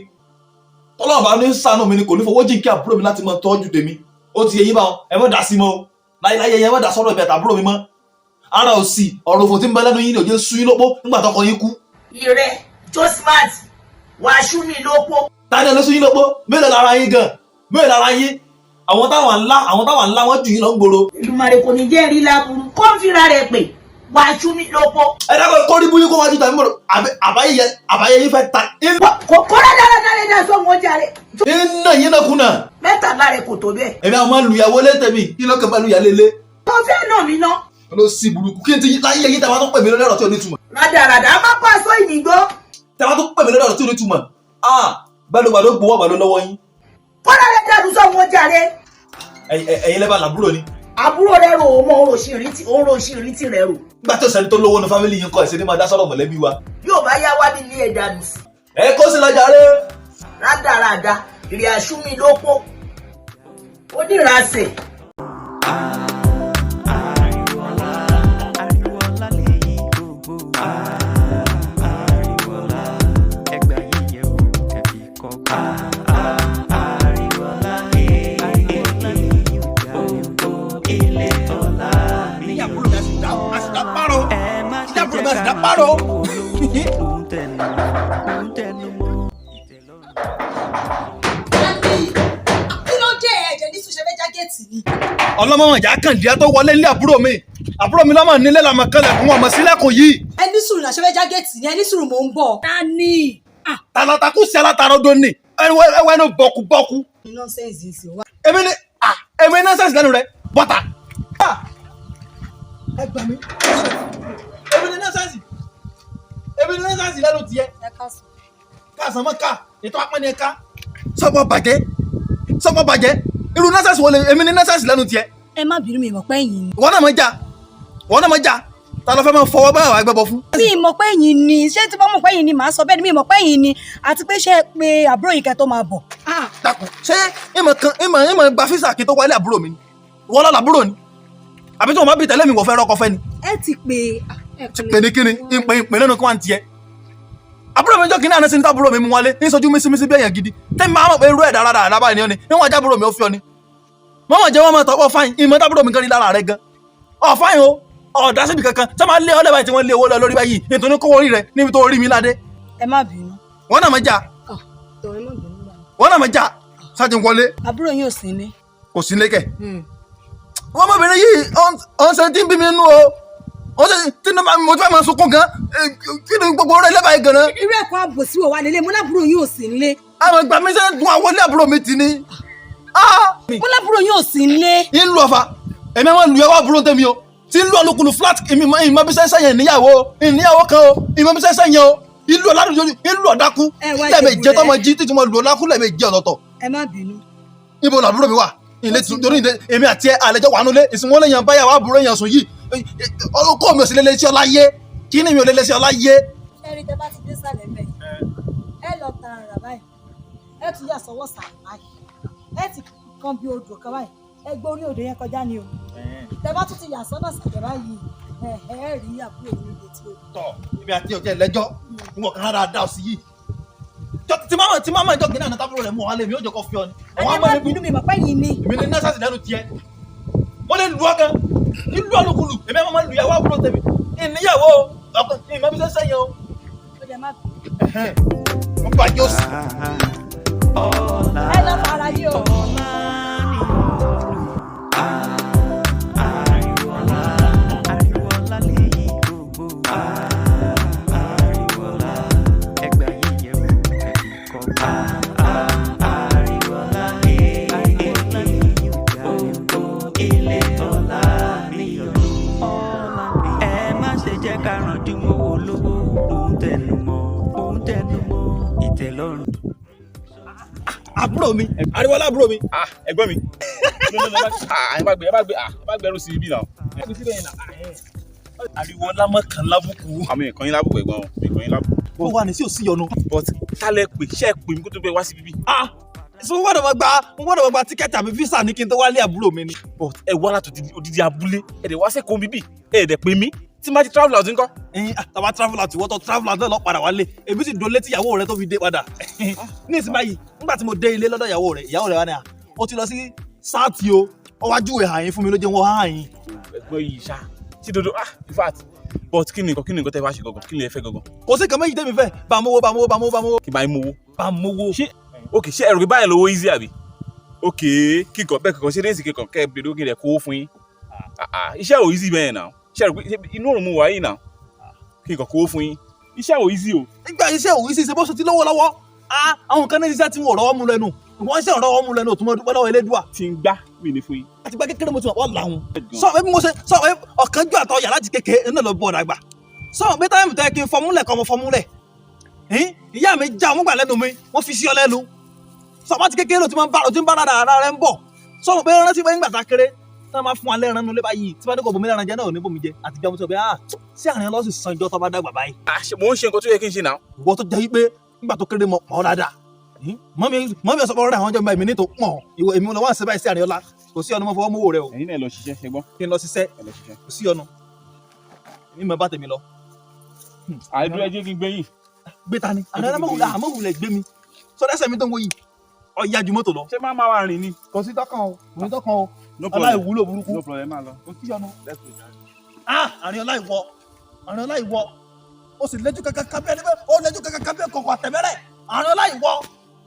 Tọ́lọ́run bá ní ṣàánú mi ni kò ní fowó jìn kí àbúrò mi láti máa tọ́jú tèmi. Ó ti yẹ yín báwọn, ẹ má dá sí mọ́ o. Láyéláyé ẹ má dá sọ́rọ̀ ìbí àtàbúrò mi mọ́. Ara ò sì ọ̀rọ̀ òfò tí ń bẹ lẹ́nu yín ni òjò sú yín lópó nígbà tọkọ yín kú. Ìrẹ Josmat wàá ṣú mi lópó. Ta ni ẹ ló sú yín lópó? Mélòó lára yín gan? Mélòó lára yín? Àwọn táwọn ńlá, àwọn táwọn ńlá wọ́n jù yín lọ ń gbòòrò. Èdùmàrè kò ní jẹ́ rí láburú kó ń fira rẹ̀ pè wàá ṣú mi lópó. Ẹ dákọ̀ kórí búyí kó wájú tàbí mọ̀rọ̀ àbáyé yín fẹ́ ta. Kò rádaràdà sọ̀hún ọjà rẹ̀. Iná yín náà kùnà. Mẹ́tàlá rẹ̀ kò tó bẹ́ẹ̀. Èmi àwọn máa ń lu ìyàwó lé tèmi, kí lọ́kàn bá lu ìyàlé lé. Tó fẹ́ nà mí ná. Ló sì burúkú kí n ti láyé yín tàbá tó pè mí lórí ọ̀rọ̀ tí ò ní túmọ̀. Rádaràdà á má pa aṣọ ìnìgbọ́. Tàbá tó pè mí lórí ọ̀rọ̀ tí ò ní túmọ̀. Ah, gbàdúgbàdú gbowó àgbàdo lọ́wọ́ yín. Kọ́lá rẹ̀ dàrú sọ̀hún ọjà rẹ̀. Ẹ̀yin lẹ́bàá làbúrò ni. Àbúrò rẹ̀ rò ó mọ òròṣì ìrìtì rẹ̀ rò. Nígbà tí òsèǹtò lówó nu family yín kọ́ ẹ̀sìn ní máa dá sọ́rọ̀ mọ̀lẹ́bí wa. Yóò bá yá wá nílé ẹ̀ dànù sí. Ẹ kó sí lọ́jà rẹ̀. Rádaràdà ìrì àṣú mi lópó. Onírasẹ̀. Ariwoọlá, ariwoọlá lèyí gbogbo. Ariwoọlá, ẹgbà yìí yẹ̀ wò kẹ́bí kọ́kọ́. Ariwoọlá, ariwoọlá lèyí gbogbo. Ilé ọlá mi ò. Ẹ má ṣe jẹ́ ká máa lówó lówó ń tẹnu ń tẹnu mọ́ ìtẹ́lọ́rùn. Kí ló dé? Ẹ̀jẹ̀ ní sùn ṣe fẹ́ já géètì ni? Ọlọ́mọ ìjà kan díẹ̀ tó wọlé nílé àbúrò mi, àbúrò mi lọ́mọ nílé làmọ̀ kanlẹ̀ fún ọmọ sílẹ̀kùn yìí. Ẹni sùúrù náà, ṣe fẹ́ já géètì ni? Ẹni sùúrù, mò ń bọ̀. Ta ni? Tàlàtàkù sí alátarodo ni ẹwẹ́ ẹnu bọ̀kúbọ̀kú. Nonsense ń sìn wá. Èmi ni èmi nonsense lẹ́nu rẹ bọ́tà. Ẹ gbà mí, èmi ni nonsense, èmi ni nonsense lẹ́nu tiẹ̀. Ẹ káàsán. Káàsán mọ́ ká ètò apẹ́ni ẹ̀ka sọ́kọ̀ bàjẹ́, sọ́kọ̀ bàjẹ́. Irú nonsense wo lè èmi ni nonsense lẹ́nu tiẹ̀? Ẹ má bínú, mi mọ̀ pé ẹ̀yin ni. Ìwọ náà mọ̀ já, ìwọ náà mọ̀ já. Ta ló fẹ́ máa fọwọ́ báyọ̀ agbẹ́bọ fún? Mi mọ̀ pé ẹ̀yin ni. Ṣé tí wọ́n mọ̀ pé ẹ̀yin ni màá sọ bẹ́ẹ̀ ni? Mi mọ̀ pé ẹ̀yin ni, àti pé ṣé ẹ pé àbúrò yìí kẹ́ tó máa bọ̀? Dákun, ṣé ìmọ̀ kan ìmọ̀ gba físà kí tó wálé àbúrò mi ni? Ìwọ lọ́la àbúrò ni àbí tí wọ́n bá bí tẹ̀lé mi wọ̀ fẹ́ rọ́kọ fẹ́ ni? Ẹ ti pè é. Pè ní kíni? Ìpè ìpè lẹ́nu kí wọ́n á tiẹ̀. Àbúrò mi jọ́ kínní àná sí ní tábúrò mi mú wálé ní sojú mísímísí bí èèyàn gidi tẹ́mi máa mọ̀ pé irú ẹ̀ dáradára lábàá ni ọ́ ni níwọ̀n ajá àbúrò mi ó fi ọ ni. Mọ́mọ́ jẹ́ wọ́n máa tọ́pọ̀ fáyín ìmọ̀ tábúrò mi kan rí lára rẹ gan. Ọ̀ fáyín o, ọ̀dà síbi kankan sọ máa lé ọlẹ́ báyìí tí wọ́n lé owó lọ lórí báyìí nítorí kówó orí rẹ níbi tó rí mi ládé. Ẹ má bínú. Wọ́n náà máa jà. Tọ́ ẹ má bínú gbà. Wọ́n náà máa jà sáàtì wọlé. Àbúrò yín ò sí ní. Kò sí lékẹ̀. Wọ́n mọ̀bìnrin yìí ọ̀nsẹ̀ tí ń bí mi nínú o, ọ̀nsẹ̀ tí mo ti fẹ́ máa sunkún gan. Kí ni gbogbo rẹ̀ lẹ́bàá yìí gan-an? Irú ẹ̀kọ́ àbòsí wo wà nílé? Mo lábúrò yín ò sí nílé. Àwọn ìgbà mi sẹ́ dun àwọn ilé àbúrò mi tì ní. Mo lábúrò yín ò sí nílé. Ń lu ọ̀fà, èmi àwọn lu ẹwà àbúrò tèmi o tí ń lu ọlùkùlù flat. Èmi ìmọ̀ bí sẹ́sẹ́ yẹn níyàwó ìníyàwó kan o, ìmọ̀ bí sẹ́sẹ́ yẹn o. Ìlú ọ̀làdùn yóò ìlú ọ̀dákú. Ẹ wá Lẹ́ẹ̀mejì jẹ̀bù tọ́mọ rẹ̀. jí títí mo lù ọ̀dákú lẹ́ẹ̀mejì ọ̀tọ̀ọ̀tọ̀. Ẹ má bínú. Ibo làbúrò mi wà? Ilé torí ilé èmi àti ẹ àlejò wà nulẹ̀ ìsìnwó lè yan báyàwó àbúrò yẹn sùn yìí. Ọkọ mi ò sì lè lè sí ọlá yé. Kí ni mi ò lè lè sí ọlá yé? Ṣẹ́rí tẹ bá ti dé sàlẹ̀ mẹ́, ẹ lọ tààrà báyìí, ẹ tún yà sọ́wọ́ sàlẹ̀ báyìí, ẹ ti kan bí odò kan báyìí, ẹ gbé orí odò yẹn kọjá ni o. Tẹ bá tún ti yà sọ́nà sàlẹ̀ báyìí, ẹ ẹ rí àbúrò mi níbi tí o. Tọ̀ èmi àti ọjọ́ ìlẹ́jọ́ ń wọ̀ kan dáadáa sí yìí. Tí máma ìjọ kìnìún àná tábúrò rẹ̀ mú wa lé mi ó jọ kọ́ fi ọ ni. Ẹ má bínú, mi mọ̀ pé yìí ni. Èmi ní nẹ́sàsì lẹ́nu tiẹ̀. Wọ́n lè lu ọ gan. Ìlú ọlùkulù èmi àwọn máa ń lu ìyàwó àbúrò tèmi. Ìníyàwó ọkọ ìmọ̀ bí sẹ́sẹ́ yẹn o. Ó dẹ̀ má bínú. Wọ́n bàjẹ́ òsì. Ẹ lọ fara yìí o. Ariwoọlá lèyí gbogbo. Ariwoọlá ẹgbà yíyẹ wò ẹbí kọ́kọ́. Ariwoọlá ariwoọlá lèyí gbogbo. Ilé ọlá níyọ̀lú. Ẹ má ṣe jẹ́ ká rànjú mọ́ olówó. Òun tẹnu mọ́, òun tẹnu mọ́ ìtẹ́lọ́rùn. Àbúrò mi, Ariwoọlá àbúrò mi. Ah, ẹ̀gbọ́n mi. Ẹ bá gbé, ẹ bá gbé, ẹ bá gbẹrù sí ibi náà. Ariwoọlá mọ̀kàn lábùkù. Àmì ìkànnì lábùkù ẹ̀gbọ́n o, ìkànnì lábùkù. Ó wà ní sí òsì yọnu. But kálẹ̀ pè, ṣé ẹ pè mí kó tó gbé wá sí bíbí? Ah, so mo gbọ́dọ̀ máa gba tíkẹ́ẹ̀tì àbí físà ní kí n tó wálé àbúrò mi ni. But ẹ wá láti odidi abúlé, ẹ dẹ̀ wá sẹ́kọ̀ọ́ bíbí, ẹ dẹ̀ pè mí. Tí má ti travel out ńkọ́? Ẹyin tàbá travel out, ìwọ́tọ̀ travel out náà lọ padà wálé. Èmi sì dúró létí ìyàwó rẹ tó fi dé padà. Ní ìsìn báyìí, nígbà tí mo dé ilé lọ́dọ̀ ìyàwó rẹ, ìyàwó rẹ wá ní à, ó ti lọ sí sáàtì o, ó wá júwèé hàn yín fún mi ló jẹ́ wọ́n hàn yín. Ẹ̀gbọ́n yìí ṣá, ṣé dodo ah in fact but kí ni nǹkan, kí ni nǹkan tẹ́ bá ṣe gangan, kí ni ẹ fẹ́ gangan? Kò sí nǹkan méjì tẹ́mi fẹ́, bá mówó, bá mówó, bá mówó, bá mówó. Kí bá yín mówó. Bá mówó. Ṣé ok, ṣé ẹrù pé báyìí lówó easy àbí? Ok, kíkọ bẹ́ẹ̀ kíkọ ṣé déèsì kíkọ kẹ́ ẹ bèrè ó kí n rẹ̀ kówó fún yín. Iṣẹ́ ò easy bẹ́ẹ̀ náà. Ṣé ẹrù pé inú òrùn mu wà yìí náà? Kíkọ kówó fún yín. Iṣẹ́ ò easy o. Nígbà iṣẹ́ ò easy ṣe bó ṣe ti lówó lọ́wọ́. Àwọn kan ní iṣẹ́ tí wọn ò rọ́wọ́ mú lẹ́nu. Wọ́n ṣe rọ́wọ́ mú lẹ́nu òtún mọ́ dúpẹ́ lọ́wọ́ Elédùà. Tí ń gbá mi ní fún yín. Àti gba kékeré mo ti mọ̀ wọ́n làwọn. Sọ pé bí mo ṣe sọ pé ọ̀kánjú àtọ̀ yàrá ti kékeré náà lọ bọ̀ dàgbà. Sọ pé táyà tó yẹ kí n fọmúlẹ̀ kọ́ mo fọmúlẹ̀. Ìyá mi já ọmú gbà lẹ́nu mi, wọ́n fi sí ọ lẹ́nu. Sọ pé àti kékeré ló ti máa ń bá ló ti ń bá rárá ara rẹ ń bọ̀. Sọ pé rántí pé ńgbà tá a kéré tí wọ́n máa fún wa lẹ́ran nulẹ̀ báyìí tí wọ́n ní kò bomi lẹ́ran jẹ náà ò ní bomi jẹ àti jẹun sọ pé ah sí àárín ọlọ́sìn sanjọ́ tó bá dàgbà báyìí. Mò ń ṣe nǹkan tó yẹ kí n ṣe náà. Ìwọ tó jẹ́ wípé nígbà tó kéré mọ̀ ọ́ dáadáa. Mọ́mí ọ̀sán ọ̀rẹ́ àwọn ọjọ́ ìgbà èmi ní tó pọ̀ ìwọ èmi lọ wá ń ṣe báyìí sí àárín ọlá kò sí ọ̀nà mọ́ fọwọ́ mówó rẹ o. Ẹ̀yin náà lọ ṣiṣẹ́ ṣe gbọ́. Kí n lọ ṣiṣẹ́. Ẹ lọ ṣiṣẹ́. Kò sí ọ̀nà èmi mọ̀ bá tèmi lọ. Àìdúró ẹ jẹ́ kí n gbé yín. Gbé ta ni? Àná mọ̀wulẹ̀ gbé mi. Sọ dẹ́sẹ̀ mi tó ń wo yìí ọ̀ya ju mọ́tò lọ. Ṣé máa máa wá rìn ni? Kò sí tọ́kàn o, kò sí tọ́kàn o. No problem. Aláìwúlò burúkú. No problem, máa lọ. Kò sí ọ̀nà. Ah, àárín ọlá ìwọ, àárín ọlá ìwọ, ó sì lẹ́jú kankan kábẹ́ ẹni bẹ́ẹ̀, ó lẹ́jú kankan kábẹ́ kọ̀kọ̀ àtẹ̀mẹ́rẹ̀. Àárín ọlá ìwọ,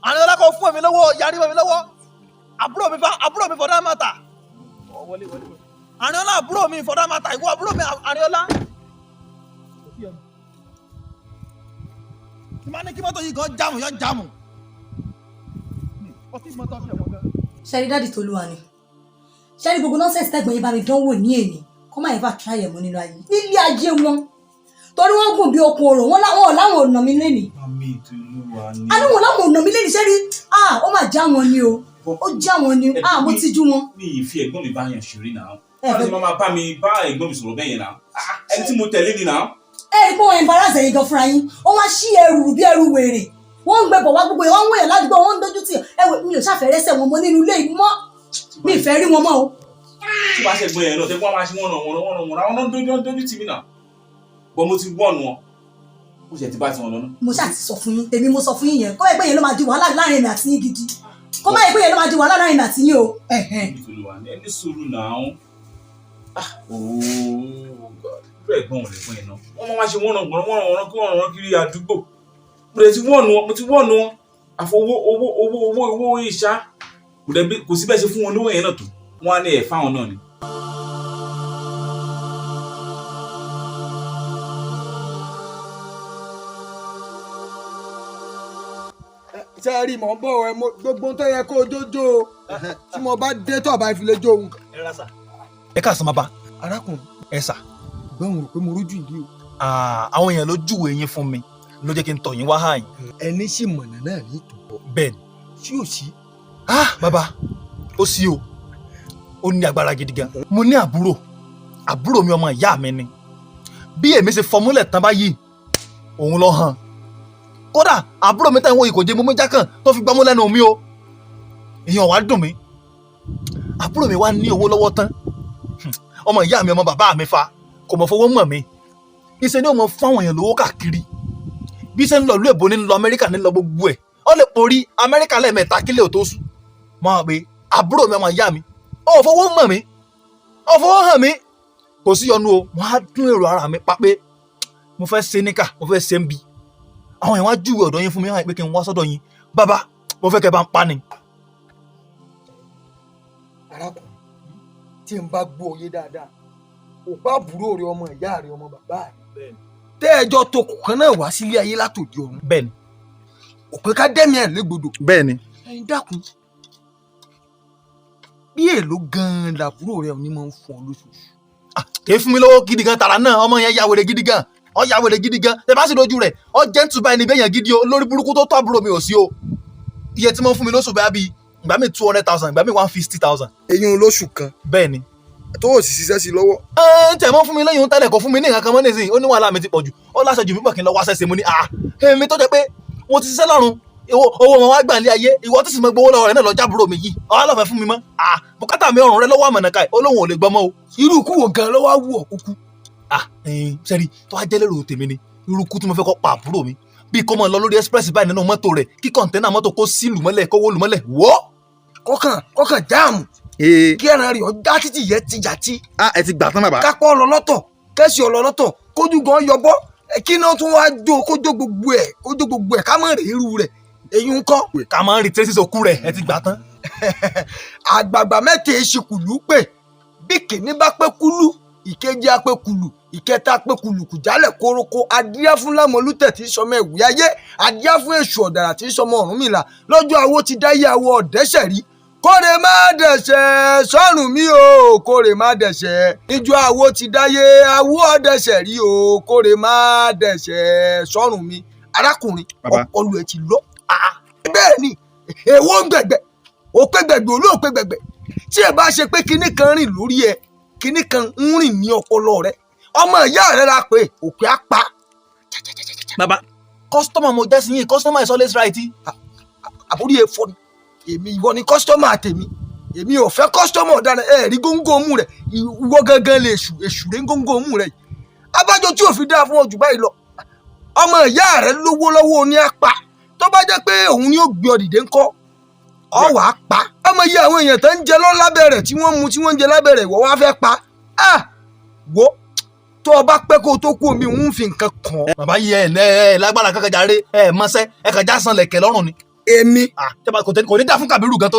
àárín ọlá kò fún èmi lọ́wọ́, yarí mọ́ mi lọ́wọ́. Àbúrò mi fa, àbúrò mi fọdá máa tà. Àárín ọlá àbúrò mi fọdá máa tà, ìwọ àbúrò mi àárín ọlá. Tí máa ní kí mọ́tò yìí gan jáàmù, yọ jáàmù. Ọtí mọ́tò ṣe wọ́n gan. Ṣẹ́rí dáàdì Tolúwa ni. Ṣẹ́rí gbogbo nọ́ọ̀sẹ̀sì tẹ́gbọ̀n yín bá mi dánwò ní èní. Kọ́ máa ever try ẹ̀ mọ́ nínú ayé. Nílé ayé wọn. Torí wọ́n gùn bí okun orò, wọ́n láwọn láwọn ò nà mí lénìí. Mami Tolúwa ni. A ní wọn láwọn ò nà mí lénìí, ṣẹ́rí. Ah, ó mà já wọn ni o. Ó já wọn ni. Ah, mo tijú wọn. Mi ì fi ẹ̀gbọ́n mi bá yàn ṣeré náà. Báwo ni màá bá mi bá ẹ̀gbọ́n mi sọ̀rọ̀ bẹ́ẹ̀ yẹn náà? Ẹni tí mo tẹ̀lé ni náà. Ẹ rí pé wọ́n embarrass ẹ̀yin gan fúnra yín. Wọ́n wá ṣí ẹrù bí ẹrù wèrè. Wọ́n ń gbẹ bọ̀ wá gbogbo yẹn, wọ́n ń wẹ̀yàn ládùúgbò, wọ́n ń dojú tì. Ẹ wò, mi ò ṣàfẹ́rẹ́sẹ̀ wọn mọ́ nínú ilé yìí mọ́. Mi ì fẹ́ rí wọn mọ́ o. Tí bá ṣe gbọ́n yẹn náà, tẹ́gbọ́n máa ṣe wọ́n ràn wọ́n ràn wọ́n àwọn náà ń dojú tì mí náà. Bọ́ mo ti wọ́n wọn. Ó ṣe ti bá tiwọn lọ náà. Mo ṣáà ti sọ fún yín, tèmi mo sọ fún yín yẹn. Kó má yẹ pé yẹn ló máa di wàhálà láàrin èmi àti yín gidi. Kó má yẹ pé yẹn ló máa di wàhálà láàrin èmi àti yín o. Ẹni sùúrù náà. Ah, oh God. Irú ẹ̀gbọ́n ò lè fún yẹn náà. Wọ́n máa ṣe wọ́n ràn wọ́n ràn wọ́n kí wọ́n ràn wọ́n kiri àdúgbò. Mo dẹ̀ ti wọ́n wọn, mo ti wọ́n wọn. Àfọwọ́ owó owó owó owó ìṣá. Kò sí bẹ́ẹ̀ ṣe fún wọn lówó yẹn náà tó. Wọ́n á ní ẹ̀ fáwọn náà ni. Ṣe rí mọ̀ ń bọ̀ ẹ gbogbo tó yẹ kó jójó o tí mo bá dé tó bá fi lè jó òun. Ẹ káàsán bàbá. Arákùnrin. Ẹ sà. Gbọ́n rò pé mo rójú ìdí o. Àwọn èèyàn ló júwèé yín fún mi. Ló jẹ́ kí n tọ̀ yín wá hàn yín. Ẹni sì mọ̀nà náà ní tòótọ́. Bẹ́ẹ̀ni. Tí ò sí. Ah bàbá, ó sí o, ó ní agbára gidi gan. Mo ní àbúrò, àbúrò mi ọmọ ìyá mi ni. Bí èmi ṣe fọmúlẹ̀ tán báyìí, òun lọ hàn. Kódà àbúrò mi táwọn ìkòjé mú mi jákàn tó fi gbámú lẹ́nu mi o. Ìyẹn wàá dùn mí. Àbúrò mi wá ní owó lọ́wọ́ tán. Ọmọ ìyá mi, ọmọ bàbá mi fa, kò mọ̀ fowó mọ̀ mi. Iṣẹ́ ni ó mọ fáwọn èèyàn lówó káàkiri. Bí ṣe ń lọ ìlú èbó ní lọ Amẹ́ríkà ní lọ gbogbo ẹ̀. Ó lè porí Amẹ́ríkà lẹ́ẹ̀mẹ́ta kílẹ̀ ò tó sùn. Mo hàn pé àbúrò mi ọmọ ìyá mi, ó fowó mọ̀ mí, ó fowó hàn mí. Kò sí yọnu o, mo á dún èrò ara mi pa pé mo fẹ́ ṣe níkà, mo fẹ́ ṣe ń bi. Àwọn èèyàn wá júwe ọ̀dọ̀ yín fún mi, wọ́n pé kí n wá sọ́dọ̀ yín. Bàbá, mo fẹ́ kẹ́ bá ń pa ni. Arákùnrin, tí n bá gbọ́ òye dáadáa, òpá àbúrò rẹ ọmọ ìyá rẹ ọmọ bàbá rẹ tẹ́ ẹjọ́ tó kù kan náà wá sílé ayé látòdì ọ̀run. Bẹ́ẹ̀ni. Òpè ká dẹ́mi ẹ̀ légbodò. Bẹ́ẹ̀ni. Ẹyin dákun, bí èló gan-an làbúrò rẹ ò ní máa ń fún ọ lóṣooṣù? Kì í fún mi lówó gidi gan tààrà náà, ọmọ yẹn ya wèrè gidi gan, ọ ya wèrè gidi gan. Tẹ bá sì dojú rẹ̀, ọ jẹ́ ń tuba ẹni bẹ́yẹn gidi o, lórí burúkú tó tọ́ àbúrò mi ò sí o. Iye tí mo ń fún mi lóṣù bẹ́ẹ̀ bí ìgbà mi 200,000, ìgbà mi 150,000. Eyín lóṣù kan. Bẹ́ẹ̀ni. Tó o sì ṣiṣẹ́ sí lọ́wọ́. Ẹ ń tẹ̀ mọ́ fún mi lẹ́yìn tẹ́lẹ̀ kò fún mi ní nǹkan kan mọ́ nísìnyí, ó ní wàhálà mi ti pọ̀ jù, ó láṣẹ jù mí pọ̀ kí n lọ wáṣẹ́ ṣe. Mo ní à èmi tó jẹ́ pé mo ti ṣiṣẹ́ lọ́run, owó wọn wá gbà ní ayé, ìwọ tó sì mọ gbowó lọ́wọ́ rẹ̀ náà lọ jábúrò mi yìí, ọ̀hán lọ́fẹ̀ẹ́ fún mi mọ́, à bùkátà mi ọ̀rùn rẹ lọ́wọ́ àmọ̀nàkà ẹ̀, ó lóun ò lè gbọ́mọ́ o. Irú ikú wo gan ló wá wù ọ́ kúkú? À sẹ́rí tó wá jẹ́ lérò tèmi ni irú ikú tí mo fẹ́ kọ́ pa àbúrò mi, bí kò mọ̀ lọ lórí express báyìí nínú mọ́tò rẹ̀, kí kọ̀ǹténà mọ́tò kó sí lù mọ́lẹ̀, kó wó lù mọ́lẹ̀ wọ́. Kọ́kàn jáàmù kí ẹran rẹ̀ ọjà títì yẹ ti yàtí. A ẹ ti gbà tán bàbá. Kápọ̀ ọlọ lọ́tọ̀, kẹ́sì ọlọ lọ́tọ̀, kójú gan yọbọ́, kí náà tún wá jó kójó gbogbo ẹ̀, kójó gbogbo ẹ̀, ká má rí irú rẹ̀, èyí ń kọ́. Ká máa ń rí traces òkú rẹ̀, ẹ ti gbà tán. Àgbààgbà mẹ́ta èsì kùlù pé bí kìíní bá pé kúlú, ìkejì á pé kùlù, ìkẹta pé kùlù kùjálẹ̀ kórókó. Adíá fún lámọlútẹ̀ tí í sọmọ ẹ̀wù ayé, adíá fún èṣù ọ̀dàrà tí í sọmọ Ọ̀rúnmìlà. Lọ́jọ́ àwo ti dáyé àwọ̀ ọ̀dẹ́sẹ̀ rí, kóre má dẹ̀ṣẹ̀ sọ́run mi o, kóre má dẹ̀ṣẹ̀. Níjọ́ àwo ti dáyé àwọ̀ ọ̀dẹ́sẹ̀ rí o, kóre má dẹ̀ṣẹ̀ sọ́run mi. Arákùnrin, ọpọlọ ẹ ti lọ. Bẹ́ẹ̀ ni, èwo ń gbẹ̀gbẹ̀ òpè gbẹ̀gbẹ̀ olóòpè gbẹ̀gbẹ̀ tí ẹ bá ṣe pé kinní kan rìn lórí ẹ, kinní kan ń rìn ní ọpọlọ rẹ. Ọmọ ìyá rẹ la pé òpè á pa. Bàbá, kọ́sítọ́mà mo jẹ́ sí yín, kọ́sítọ́mà is always right. Àbórí ẹ fọ́ ni, èmi ìwọ ni kọ́sítọ́mà tèmi, èmi ò fẹ́ kọ́sítọ́mà ọ̀daràn. Ẹ rí góńgó mú rẹ, ìwọ gangan lè èṣù, èṣù rẹ góńgó mú rẹ yìí. Abájọ tí ò fi dáa fún ọ jù báyìí lọ, ọmọ ìyá rẹ lówó lọ́wọ́ ní apá, tó bá jẹ́ pé òun ni ó gbé ọ dìde ńkọ́, ọ wà á pa. Ọmọ iye àwọn èèyàn tó ń jẹ lọ lábẹ́ rẹ̀ tí wọ́n mu tí wọ́n ń jẹ lábẹ́ rẹ̀, ìwọ wá fẹ́ pa á. Wo tó o bá pẹ́ kó o tó kú omi ń fi nǹkan kàn. Bàbá yìí ẹ ẹ lágbára kankan jàre, ẹ mọṣẹ ẹ kàn já san lẹ̀kẹ̀ lọ́rùn ni. Èmi. Kò ní dá fún Kàbírù gan tó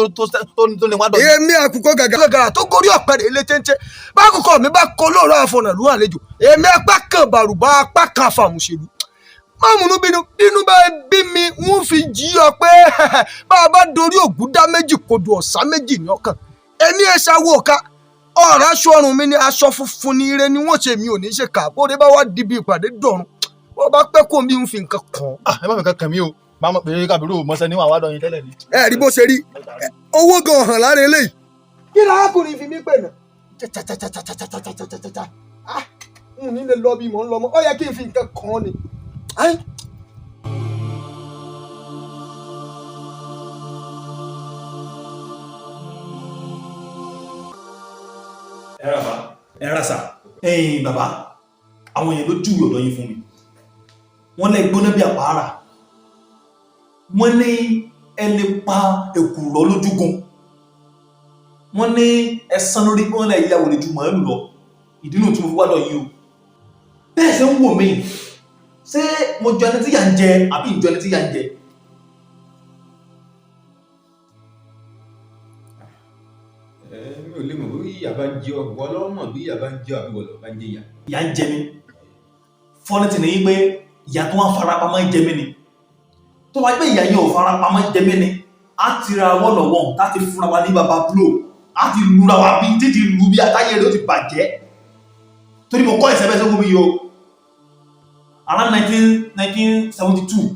ní wá dọ̀. Èmi àkùkọ gàgàrà tó gorí ọ̀pẹ rẹ̀ ilé téńté, bákùkọ mi bá kọ lóòrọ̀ àfọ̀nà ló àlejò, èmi apá kan bàrùbá apá kan àfàmùṣèlú. Má múnú bínú, bínú bá bí mi ń fi jí ọ pé bá a bá dorí ògùn dá méjì kodò ọ̀sá méjì ní ọkàn. Èmi ẹ ṣàwọ̀ ọ̀ka ọ̀rọ̀ aṣọ ọrùn mi ni aṣọ funfun ni ire ni wọ́n ṣe, mi ò ní ṣe kà bóde bá wá dibi ìpàdé dọ̀run, bó bá pẹ́ kó mi ń fi nǹkan kàn. Ẹ má fi nǹkan kàn mí o, bá mọ̀ pé Kàbírù mọ̀ṣẹ́ níwọ̀n àwádọ́ yín tẹ́lẹ̀ ni. Ẹ rí bó ṣe rí owó gan hàn lára eléyìí. Kí lárákùnrin fi mí pè náà chachachachachachachachachacha, ah n ní lè lọ bí mò ń lọ mọ́, ó yẹ kí n fi nǹkan kàn án ni. Ẹ ra bá ẹ ra sà. Ẹ̀yin bàbá, àwọn èèyàn ló júwe ọ̀dọ̀ yín fún mi, wọ́n lẹ gbóná bí àpáàrà, wọ́n ní ẹ lè pa èkùrọ́ lójúgun, wọ́n ní ẹ sán lórí, wọ́n lẹ ya wòlé ju màálù lọ. Ìdí nù tí mo fi wá lọ yìí o. Bẹ́ẹ̀ ṣe ń wò mí, ṣé mo jọ ẹni tí yà ń jẹ àbí ìjọ ẹni tí yà ń jẹ? Mi ò lè mọ̀ bí ìyá bá ń jẹ ọ, wọ́n lọ́ mọ̀ bí ìyá bá ń jẹ ọ àbí wọ́n lọ́ bá ń jẹ ìyá. Ìyá ń jẹ mí. Fọ́nìtì ni pé ìyá tó wá ń farapamọ́ jẹ mí ni. Tó wá pé ìyá yẹn ò farapamọ́ jẹ mí ni, á ti ra wọ́lọ̀wọ́n láti fúnra wa ní baba blow, á ti lura wa bí títí lu bí atáyé rẹ̀ ó ti bàjẹ́. Torí mo kọ́ ìṣẹ́bẹ́ sókún mi yìí o. Around 1972,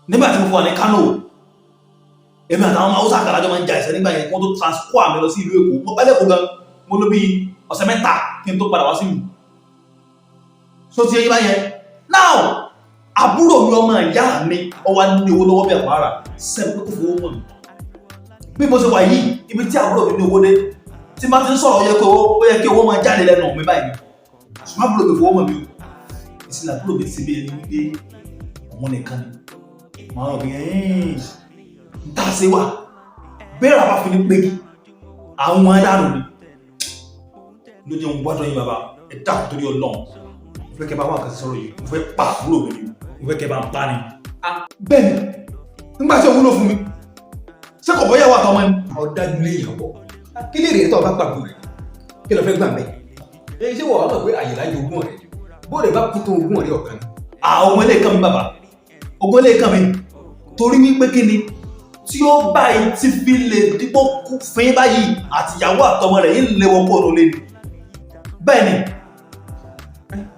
nígbà tí mo fún wa ní Kano, èmi àtàwọn ọmọ Haúsá àkàlájọ máa ń ja ẹ̀sẹ̀ nígbà yẹn kí wọ́n tó transfer mi lọ sí ìlú Èkó. Mo pẹ́ lẹ́kọ̀ọ́ gan, mo lò bí ọ̀sẹ̀ 3 kí n tó padà wá sí ìlú. So ti yẹ báyẹn now, àbúrò mi, ọmọ ìyá mi, ó wá ní owó lọ́wọ́ bí àpárá sẹ́mi pé kò fowó mọ̀ mi. Bí mo ṣe wà yìí, ibi tí àbúrò mi ní owó dé, tí bá ti ń sọ̀rọ̀, ó yẹ kí owó máa jáde lẹ́nu mi báyìí, ṣùgbọ́n àbúrò mi fowó mọ̀ mi o. Ìsìn àbúrò mi ti bí ẹni wípé òun nìkan ni màá rọ̀ bí ẹ̀ẹ́n ń tà sí wà bẹ́ẹ̀rẹ̀ àbá fi ní pégi àwọn ẹ̀dánù ni ló jẹ́ òun gbádùn yín. Bàbá, ẹ dákun torí Ọlọ́run, mo fẹ́ kẹ́ bá wà kàṣí sọ̀rọ̀ yìí. Mo fẹ́ pa àbúrò mi ni, mo fẹ́ kẹ́ bá ń pa ni. Bẹ́ẹ̀ni, nígbà tí ó wúlò fún mi, ṣé kò bọ́yá wà tọmọ ni. Ọ̀dájú lé yàn pọ̀. Kí lè rèé tó o bá gbàgbọ́ rẹ̀? Kí ló fẹ́ gbà mẹ́? Èyí ṣé wọ́n wá mọ̀ pé àyèlá yóò ogún ọ̀rẹ́ jù bóde bá kú tó ogún ọ̀rẹ́ ọ̀kan ni. Àwọn ọmọ ilé kan mi, bàbá, ogún ilé kan mi, torí wípé kí ni tí ó báyìí ti fi lè dípò kú fín báyìí, àtìyàwó àtọmọ rẹ̀ yìí lé wọn kó òun lé ni. Bẹ́ẹ̀ ni.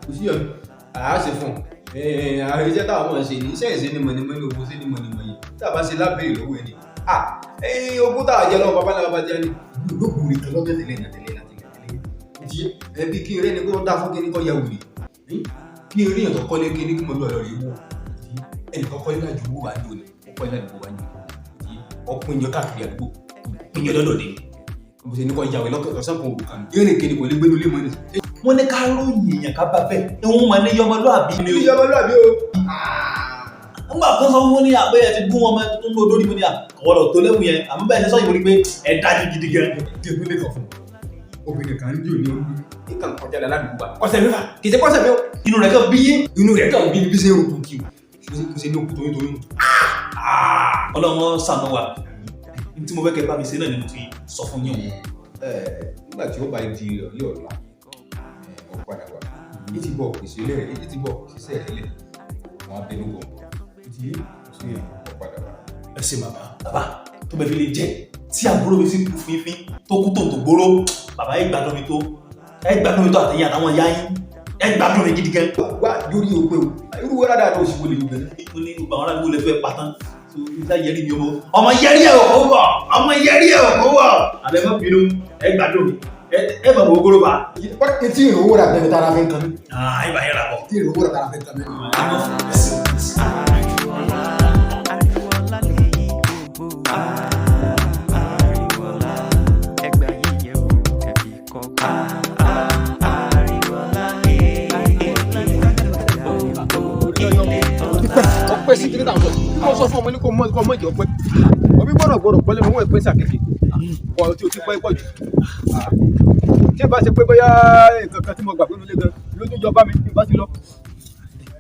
Kò sí ọ̀nà àá ṣe fún un. Àwọn iṣẹ́ táwọn máa ń ṣe ní iṣẹ́ ìṣe ni mọ̀nìmọ́ni, ogun sí ni mọ̀nìmọ̀ni tá a bá ṣe lábẹ́rẹ́ lọ́wọ́ ẹni. Ogún tá a jẹ lọ́wọ́ bàbá náà, bàbá jẹ́ ni olóògùn rẹ̀ kan lọ́jọ́ tẹ̀lé náà tẹ̀lé náà tẹ̀lé tẹ̀lé ti ẹbí kí n rẹ́ni kó dá fún kí ní kọ́ ya wèrè, kí n rí èèyàn tó kọ́lé kí ní kí mo lọ rẹ̀ wò. Ẹnì kan kọ́lé lájú owó wa ní òní, ó kọ́lé lájú owó wa ní òní, ọkùnrin yẹn káàkiri àdúgbò pínyẹ lọ́dọ̀ ni mo ṣe ní kọ́ ìyàwó lọ́sàn kan òrùka ní eré kí ni kò lè gbénu lé mọ́ ni. Wọ́n ní ká ròyìn èèyàn ká bá bẹ́ẹ̀ ìwọ̀n mọ̀ ní yọmọlúàbí ni o. Yọmọlúàbí o. Nígbà kan sọ fún ní àpé ẹ ti gún ọmọ tó ń lo lórí mi ní àkọwọ́dọ̀ tó lẹ́wù yẹn, àmọ́ bẹ́ẹ̀ ṣe sọ ìwé ni pé ẹ dájú gidi gan. Dèbí lè kàn fún obìnrin kan ní òní olú nǹkan kọjá lọ ládùúgbò wa kọsẹ̀ mẹ́fà kì í ṣe kọsẹ̀ mẹ́fà. Inú rẹ̀ kàn bí yín. Inú rẹ̀ kàn bí bí ṣe ń rògbò kí o ṣe ní okú toyún toyún. Ọlọ́run ṣàánú wa. Ní tí mo fẹ́ kẹ́ bá mi ṣe náà ni mo ti sọ fún yín o. Nígbà tí ó bá di ìrọ̀lẹ́ ọ̀la, ó padà wá ní ti bọ̀ ìṣẹ̀lẹ̀ rẹ̀ ní ti bọ̀ ìṣiṣẹ́ rẹ̀ lẹ̀ wọ́n á bẹnu gbọ̀ngbọ̀ títí sí ó padà wá. Ẹ ṣe bàbá, bàbá tó bẹ fi lè jẹ tí àbúrò mi sì kú fínfín tó kú tó tó gbóró, bàbá, ẹ gbádùn mi tó, ẹ gbádùn mi tó, àtẹ̀yìn àtàwọn ìyá yín, ẹ gbádùn mi gidi gan. Wá lórí o pé o irú wẹ́rẹ́ dáadáa oṣù wo lè gbẹ. Mo ní gbogbo àwọn aládùúgbò lè fẹ́ pátán nígbà yẹrí mi, ọmọ yẹrí ẹ ò wọ, ọmọ yẹrí ẹ ò wọ, àbẹ mọ bínú, ẹ gbádùn mi, ẹ bàbá ogoro bá. Etí ìrówó rà bẹ́ẹ̀ tára fi ń kan mí. Ẹ bá yẹn rà bọ̀. Etí ìrówó rà tára fi ń kan mí. Ariwoọlá lèyí gbogbo. Ariwoọlá, ẹgbà yíyẹ wò kẹfì kọ́gbọ́n. Ariwoọlá, Ọpẹ́ sí kí ní tàwọn sọ kí wọ́n sọ fún ọmọ ní kó mọ kó mọ ìjọ pẹ́ ọbí gbọ́dọ̀ gbọ́dọ̀ pẹ́ lẹ́nu wọ́n ìpín sàkéèké kọ tí o ti pẹ́ pọ̀ jù tí ẹ bá ṣe pé bóyá nǹkan kan tí mo gbà pé nílé gan lójú ìjọba mi ní bá ti lọ.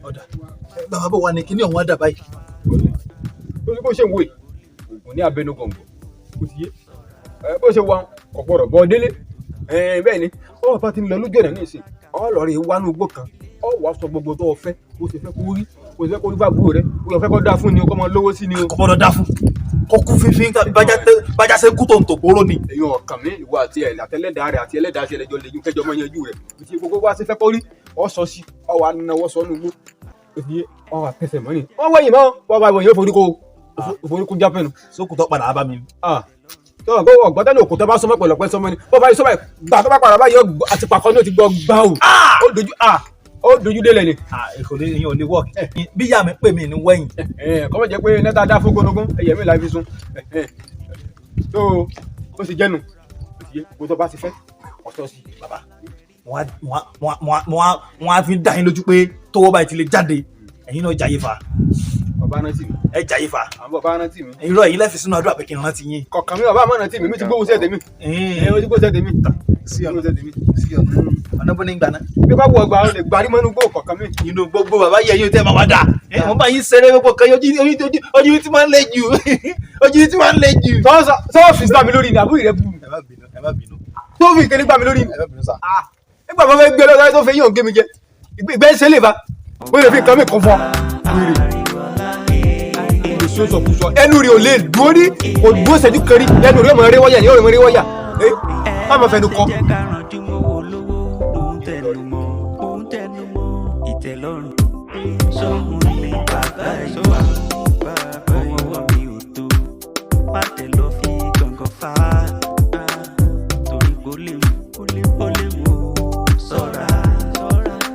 Ọ̀dà bàbá bò wà ní kíní ọ̀hún àdàbà yìí. Lórí bó ṣe ń wò yìí, oògùn ní abẹnú gọ̀ǹgọ̀ kò sì yé bó ṣe wà kò gbọ́dọ̀ bọ́ délé. Bẹ́ẹ̀ ni ọ̀rọ̀ bá ti ń lọ lójú ọ̀nà ní ìsìn ọlọ́ọ̀rẹ́ wánú igbó kan, ọ wàá sọ gbogbo tó o fẹ́, bó ṣe fẹ́ kó rí, bó ṣe fẹ́ kó rí bàbúrò rẹ, bó ṣe fẹ́ kó dáa fún ni o, kó máa lówó sí ni o. Kò gbọ́dọ̀ dáa fún kó kú fínfín bájá ṣe kú tó ń tò gbóró ni. Èyàn ọkàn mi, ìwọ àti ẹ àtẹlẹdàá rẹ àti ẹlẹ́dàá ṣe ẹlẹ́jọ́ lẹ́yìn kẹjọ mọ yanjú rẹ ti gbogbo wa ṣe fẹ́ kó rí, ọ sọ sí ọ wà náwó sọ nùgbó òsì ọ wà tẹsẹ̀ mọ́ni wọ́n wẹ̀yìn mọ́ wọ́n bá wẹ̀yìn ó forí kó jápẹ́nu. Sókùtọ́ padà bá mi. Tọ́wọ́n kó ọ̀gbọ́n tẹ́lẹ̀ òkú tó bá sọmọ pẹ̀lú ọ̀pẹ sọmọ ni bó bá yí sọmọ gbà tó bá padà báyìí àti pàkọ́ ní o ti gbọ́ gbà o ó dojú délẹ̀ ni. Èkó lè yín ò lè wọ́ọ̀kì bí ìyá mi pè mí ní wẹ́yìn. Kọ́mọ̀ jẹ́ pé nẹ́ta dá fún gónógún ẹ̀yẹ mi láì fi sun tó ó sì jẹ́nu ó sì yé gbogbo tó bá ti fẹ́ ọ̀tọ̀ sí. Bàbá, wọ́n á fi dá yín lójú pé tówó báyìí ti lè jáde, ẹ̀yin náà jayé fa. Bàbá rántí mi. Ẹ jayé fa. Àwọn bàbá rántí mi. Irọ́, ẹ̀yin lẹ́fẹ̀ẹ́ sínú àdúrà pé kí n rántí yín. Kọ̀ọ̀kan mi, bàbá máa rántí mi, mi ti gbóhùn sí ẹ̀ tèmi. Ẹ mo ti gbóhùn sí ẹ̀ tèmi. Sí ọ̀nà, sí ọ̀nà, ọ̀nà bó ní gbà náà. Bí bá wù ọgbà, ó lè gbarí mọ́nú gbó kọ̀ọ̀kan mi. Inú gbogbo bàbá yẹ yóò tẹ́ máa wá dà. Mo bá yín ṣeré gbogbo kan, ojú tí máa ń le jù, ojú tí máa ń le jù. Sọ́wọ́ fi gbà mí lórí ni àbúrò rẹ bù mí. Ẹ má bínú, ẹ má bínú. Tó fi ìkéde gbà mí lórí ni. Ẹ má bínú sá. Nígbà tó fẹ́ gbé lọ́sọ̀rọ̀ tó fẹ́ yín òun gé mi jẹ. Ìgbẹ́ ń ṣe lè fa. Ó lè fi nǹkan mi kún fún ọ. Wèrè sọkúsọ, ẹnu rẹ ò lè dúró ní kò dúró ṣẹ́jú kẹrí, ẹnu rẹ ọmọ rẹ wáyà ní ọmọ rẹ wáyà ẹ má ma fẹnu kọ. Jẹ́ ká rànjú mọ́wọ́ olówó, òun tẹnu mọ́, òun tẹnu mọ́ ìtẹ́lọ́rùn. Sóhun ní bàbá ìwà, owó mi ò tó, má tẹ̀ lọ fi gàngàn fà á. Torí kò léwu, ó léwu, ṣọ́ra.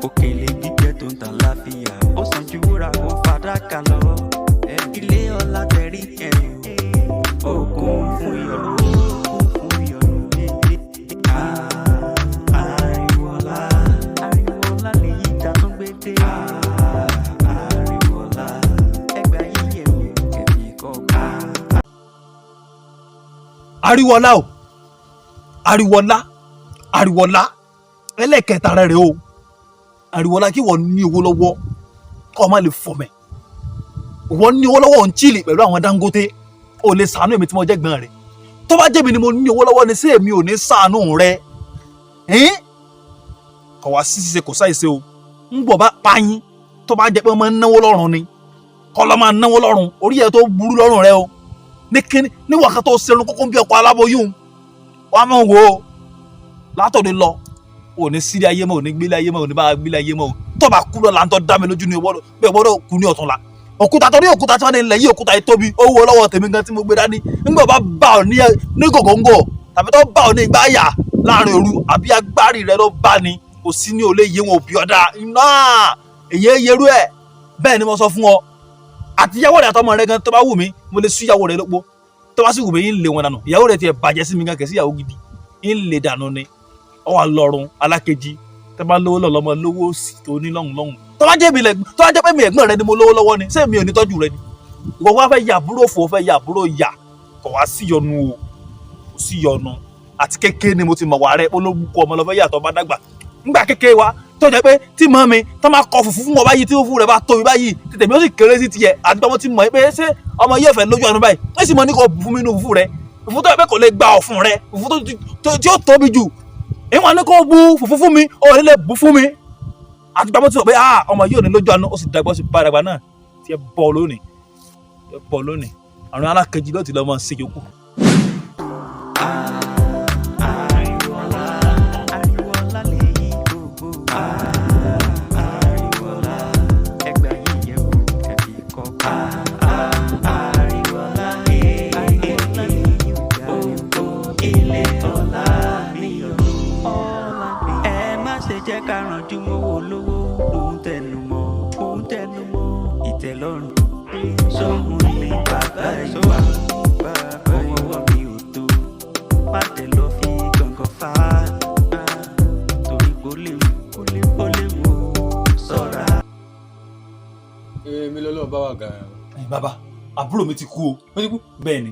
Òkèlè gbígbẹ tó ń tà láfíà, ó sàn ju wúrà kó fàdákà lọ. Ilé ọlá tẹ̀rí ẹ̀ òkun fún ìyọnu, òkun fún ìyọnu. Ariwo ọlá, ariwo ọlá lèyí ta tún gbé dé. Ariwo ọlá, ẹgbàá yíyẹ wò kẹ̀mí kọ̀ọ̀kan. Ariwọlá o, Ariwọlá, Ariwọlá, ẹlẹ́kẹta rẹ̀ rẹ̀ o. Ariwọlá, kí wọ́n ní owó lọ́wọ́ kọ́ ọ má lè fọmẹ̀. Wọ́n ní owó lọ́wọ́, ń chill pẹ̀lú àwọn Dangote, ò lè sàánú èmi tí mo jẹ́ gbọ́n rẹ̀. Tó bá jẹ́ mi ni mo ní owó lọ́wọ́ ni, ṣé èmi ò ní sàánú rẹ̀? Kọ̀ wá sí ṣiṣẹ́ kò sáìṣe o. Ń bọ̀ bá pààyàn, tó bá jẹ́ pé wọ́n máa ń náwó lọ́rùn ni, kọ́ lọ́ máa náwó lọ́rùn. Orí ẹ̀ tó burú lọ́rùn rẹ o, ní kíní ní wàkàtí tó ṣerun kókó bí ọkọ̀ aláboyún, wàá máa wò ó látọ̀dọ̀ lọ. Ò ní sílé ayé mọ́, ò ní gbélé ayé mọ́, ò ní bá gbélé ayé mọ́ o. Tó bá kú lọ́la, ń tọ́ dá mi lójú ní ọgbọ́dọ̀ bẹ́ẹ̀ gbọ́dọ̀ kú ní ọ̀túnla. Òkúta tó ní òkúta tí wọ́n ní ilẹ̀ yìí, òkúta yìí tóbi, ó wo lọ́wọ́ tèmi gan tí mo gbé dání. Nígbà bá bá ọ ní gògóńgò tàbí tó bá ọ ní igbá àyà láàrin òru, àbí agbárí rẹ ló bá ní, kò sí ní òlé yé wọn òbí ọ̀dà iná èyí yerú ẹ̀. Bẹ́ẹ̀ ni mo sọ fún ọ, àti ìyàwó rẹ àtọmọ rẹ gan. Tó bá wù mí, mo lè sú ìyàwó rẹ lópo. Tó bá sì wù mí, ń lé wọn dànù. Ìyàwó rẹ tiẹ̀ bàjẹ́ sí mi gan, kẹ̀ sí ìyàwó gidi, ń lè dànù ni. Ọ wà lọ́rùn alákejì tó bá lówó lọ́lọ́mọ lówó sí tó ní lọ́hùn lọ́hùn. Tó bá jẹ́ pé mi ẹ̀gbọ́n rẹ ni mo lówó lọ́wọ́ ni, ṣé mi ò ní tọ́jú rẹ ni? Ìwọ wá fẹ́ yà àbúrò fò, fẹ́ yà àbúrò yà, kò wá sí yọnu o, kò sí yọnu. Àti kékeré ni mo ti mọ̀ wá rẹ olóbùkún ọmọ lọ́fẹ́ yàtọ̀ bá dàgbà. Ńgbà kékeré wa tó jẹ́ pé tí mọ́ mi tó máa kọ fùfú fún wọn báyìí, tí fùfú rẹ̀ bá tóbi báyìí, tètè mi ó sì kéré sí tiẹ̀. Àti pé mo ti mọ̀ pé ṣé ọmọ yóò fẹ́ lójú àánú báyìí, ó sì mọ ní kò bù fún mi inú fùfú rẹ̀, fùfú tó yẹ pé kò lè gba ọ̀fun rẹ̀, fùfú tí ó tóbi jù, ìwọ̀n ní kò bu fùfú fún mi, ó ní lè bù fún mi. Àti pé mo ti sọ pé ah, ọmọ yóò ní lójú àánú. Ó sì dàgbà, ó sì bá dàgbà náà. Tí ẹ bọ́ lónìí, ẹ bọ́ lónìí, àrùn alákejì ló ti lọ́ mọ́ ṣe yòókù. Ariwo ọlá, ariwo ọlá lèyí gbogbo. Ariwo ọlá, ẹgbàá yíyẹ wò kẹ̀mí kọ̀ọ̀kan. Ariwo ọlá, ariwo ọlá lèyí gbogbo. Ilé ọlá níyọ̀nù. Ẹ má ṣe jẹ́ ká rànjú mọ́wọ́ lówó, òun tẹnu mọ́, òun tẹnu mọ́. Ìtẹ́lọ́rùn sóhun ní bàbá ìwà, owó mi ò tó, má tẹ̀ lọ fi gàngàn fà á. Torí kò léwu, ó léwu, ṣọ́ra. Èmi lọ́lọ́ bá wà gan-an. Bàbá, àbúrò mi ti kú o. Ó ti kú? Bẹ́ẹ̀ ni.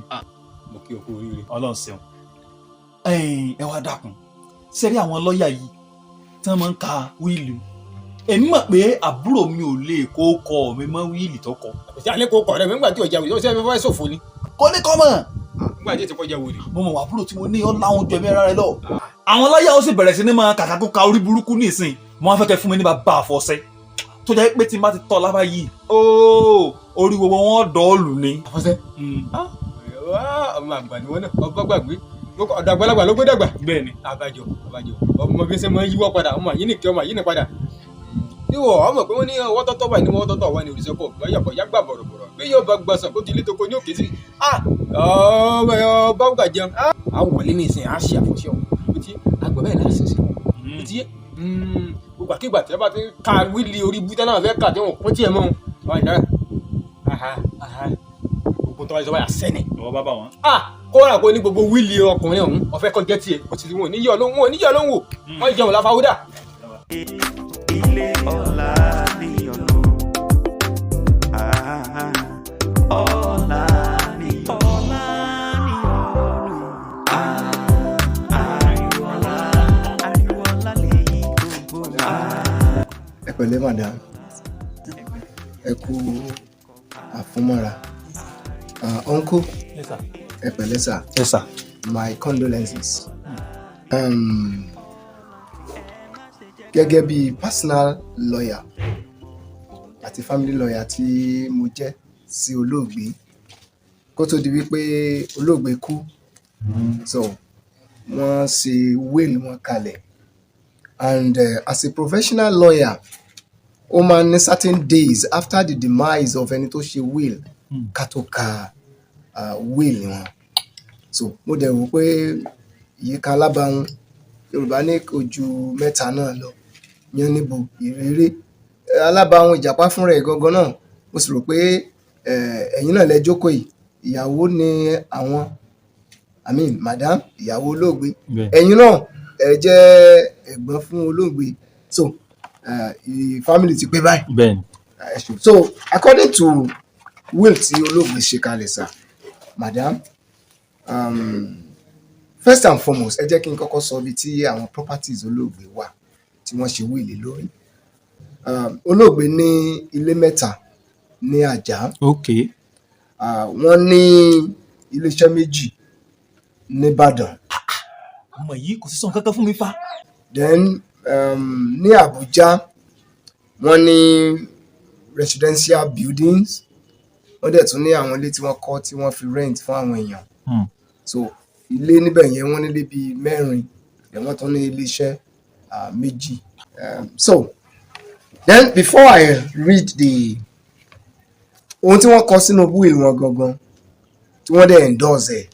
Mo kí o kú oríire. Ọlọ́run ṣeun. Ẹ wá dákun, sẹ́rí àwọn lọ́ọ̀yà yìí tí wọ́n máa ń ka will, èmi mọ̀ pé àbúrò mi ò lè kó kọ mi mọ́ will tó kọ. Kò sí alẹ́ kó kọ̀ rẹ̀ nígbà tí ọjà wòlé, ó ṣe fẹ́ ṣòfò ni. Kò ní kọ́ mọ̀. Nígbà tí ètò kọjá wòlé. Mo mọ̀ àbúrò tí mo ní ọ́ láwọn ju ẹ̀mí ara rẹ lọ. Àwọn lọ́ọ̀yà ó sì bẹ̀rẹ̀ sí ní máa kàkà kó ka orí burúkú ní ìsìn. Mo wá fẹ́ kẹ́ fún mi ní bàbá àfọ̀ṣẹ tó jẹ́ pé tí n bá ti tọ́ lábá yìí, óò orí gbogbo wọn dọ́ọ̀lù ni. Àfọ̀ṣẹ. Ọmọ àgbà ni wọn náà, ọba gbàgbé ọ̀dọ̀ àgbàlagbà ló gbé dàgbà. Bẹ́ẹ̀ni. Àbájọ, àbájọ, ọmọ bí ṣe máa ń yíwọ́ padà, ọmọ àyíní kí ọmọ àyíní padà. Ìwọ ọmọ pé wọ́n ní ọwọ́ tọ́tọ́ báyìí ní ọwọ́ tọ́tọ́ wà ní òrìṣẹ́ kọ̀ gbáyàpọ̀ yá gbà bọ̀rọ̀bọ̀rọ̀ bí yóò bá gbàsàn kó ti lé toko ní òkè sí. Ọmọ ọba gbà jẹun. A wọlé ní ìsìn, a ṣe àfọ̀ṣẹ ọ̀hún. Ó ti àgbà bẹ́ẹ̀ náà ṣe ṣe. Ó ti yé gbogbo àkígbà tí a bá ti ka will orí bútẹ́ náà fẹ́ kà tí wọn kún tiẹ̀ mọ́ wọn. Gbogbo tó bá yẹ sọ báyà sẹ́ni. Ìwọ bá bá wọn. Kóra kó ní gbogbo will ọkùnrin ọ̀hún ọ̀fẹ́ kọ́ jẹ́ tiẹ̀, kò sì wọn ò ní yọ̀ lóhùn, wọn ò ní yọ̀ lóhùn wò, wọ́n jẹun láfáwúdà. Ilé ọlá níyọ̀nù. Ọlá níyọ̀nù. Ọlá níyọ̀nù. Ariwo ọlá, ariwo ọlá lèyí gbogbo. Ẹ pẹ̀lẹ́ madam, ẹ kú àfúnmọ́ra. Uncle. Yes, sir. Ẹ pẹ̀lẹ́ sir. Yes, sir. My condolences. Gẹ́gẹ́ bí personal lawyer àti family lawyer tí mo jẹ́ sí olóògbé, kó tó di wípé olóògbé kú, so wọ́n ṣe will wọn kalẹ̀, and as a professional lawyer, Ó máa ń ní certain days after the demise of ẹni tó ṣe will ká tó ka will wọn. So mo dẹ̀ wò pé ìyíká alábàáhùn, Yorùbá ní kò ju mẹ́ta náà lọ, yán níbo ìréré alábàáhùn, ìjàpá fúnra ẹ̀ gangan náà. Mo sì rò pé ẹ̀yin náà lẹ jókòó yìí, ìyàwó ni àwọn, I mean madam, ìyàwó olóògbé. Ẹ̀yin náà ẹ jẹ́ ẹ̀gbọ́n fún olóògbé, so family ti pé báyìí. Bẹ́ẹ̀ni. Ẹ ṣé. So according to will tí olóògbé ṣe kalẹ̀ sir, madam, first and foremost, ẹ jẹ́ kí n kọ́kọ́ sọ ibi tí àwọn properties olóògbé wà tí wọ́n ṣe will lórí. Olóògbé ní ilé mẹ́ta ní Àjà. Wọ́n ní iléeṣẹ́ méjì nìbàdàn. Ọmọ yìí kò sí sọ nǹkan kan fún mi fa. Then ní Àbújá, wọ́n ní residential buildings, wọ́n dẹ̀ tún ní àwọn ilé tí wọ́n kọ́ tí wọ́n fi rent fún àwọn èèyàn. So ilé níbẹ̀ yẹn, wọ́n nílé bíi mẹ́rin, then wọ́n tún ní iléeṣẹ́ méjì. So then before I read the ohun tí wọ́n kọ sínú will wọn gangan tí wọ́n dẹ̀ endorse ẹ̀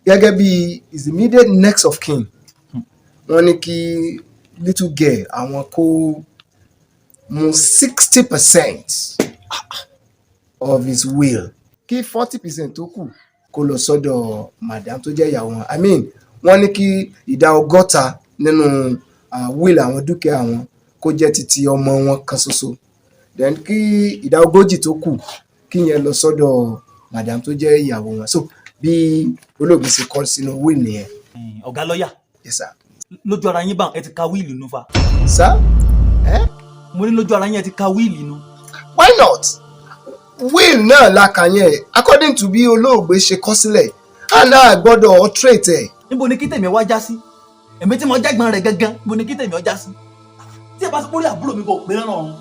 gẹ́gẹ́ bí his immediate next of kin, wọ́n ní kí little girl àwọn kó mú 60% of his will, kí 40% tó kù kó lọ sọ́dọ̀ madam tó jẹ́ ìyàwó wọn. I mean, wọ́n ní kí ìdá 60 nínú will àwọn dúkìá wọn kó jẹ́ titi ọmọ wọn kan ṣoṣo, then kí ìdá 40 tó kù kí yẹn lọ sọ́dọ̀ madam tó jẹ́ ìyàwó wọn. So bí olóògbé ṣe kọ sínú will nìyẹn. Ọ̀gá lọ́ọ̀yà. Yes sir. Lójú ara yín bá ẹ ti ka will nu fa. Sir? Eh? Mo ní lójú ara yín, ẹ ti ka will nu. Why not? Will náà la kà yẹn according to bí olóògbé ṣe kọ sílẹ̀, á náà gbọ́dọ̀ alterate ẹ̀. Níbo ni kí tèmi wá já sí? Èmi tí mo jẹ́gbọ́n rẹ̀ gangan, níbo ni kí tèmi ọ já sí? Tí ẹ bá sọ pé orí àbúrò mi kò pé lọ́nà ọ̀run,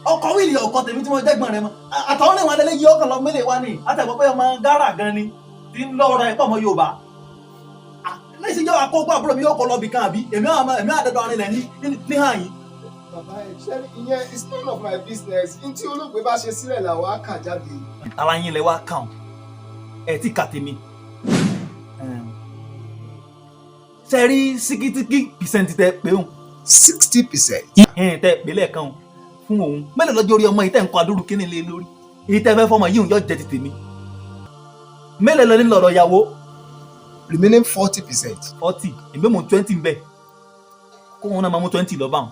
ọkọ will ọkọ tèmi tí mo jẹ́gbọ́n rẹ̀ mọ́ àtàwọn lè wọn lé yí ọkàn lọ mélèé wá ní àtẹ̀gbọ́ pé ọmọ gárà gan ni tí ń lọ́ọ̀rọ̀ ẹ̀ pọ̀ mọ́ Yorùbá lẹ́sìn jẹ́ àkókò àbúrò mi yóò kọ́ lọ bì kan àbí èmi àwọn èmi àdọ́dọ́ arinlẹ̀ ní hàn yín. Bàbá ẹ ṣe, ìyẹn is none of my business. N tí olóògbé bá ṣe sílẹ̀ làwọn á kà jáde. Ara yín lẹ wá kàn ẹ tí kà tèmi ṣe rí 60% tẹ pé òun. 60%. Tẹ pé lẹ́ẹ̀kan o fún òun. Mélòó lọ́jọ́ orí ọmọ yìí tẹ̀ ń kọ́ adúrú kíní lé lórí èyí tẹ́ fẹ́ fọmọ yìí òun yóò jẹ́ ti tèmi? Mélòó lọ ní lọ́rọ̀ ìyàwó? Remaining 40%. 40, èmi mú 20 ń bẹ̀, kó wọn náà máa mú 20 lọ bá wọn.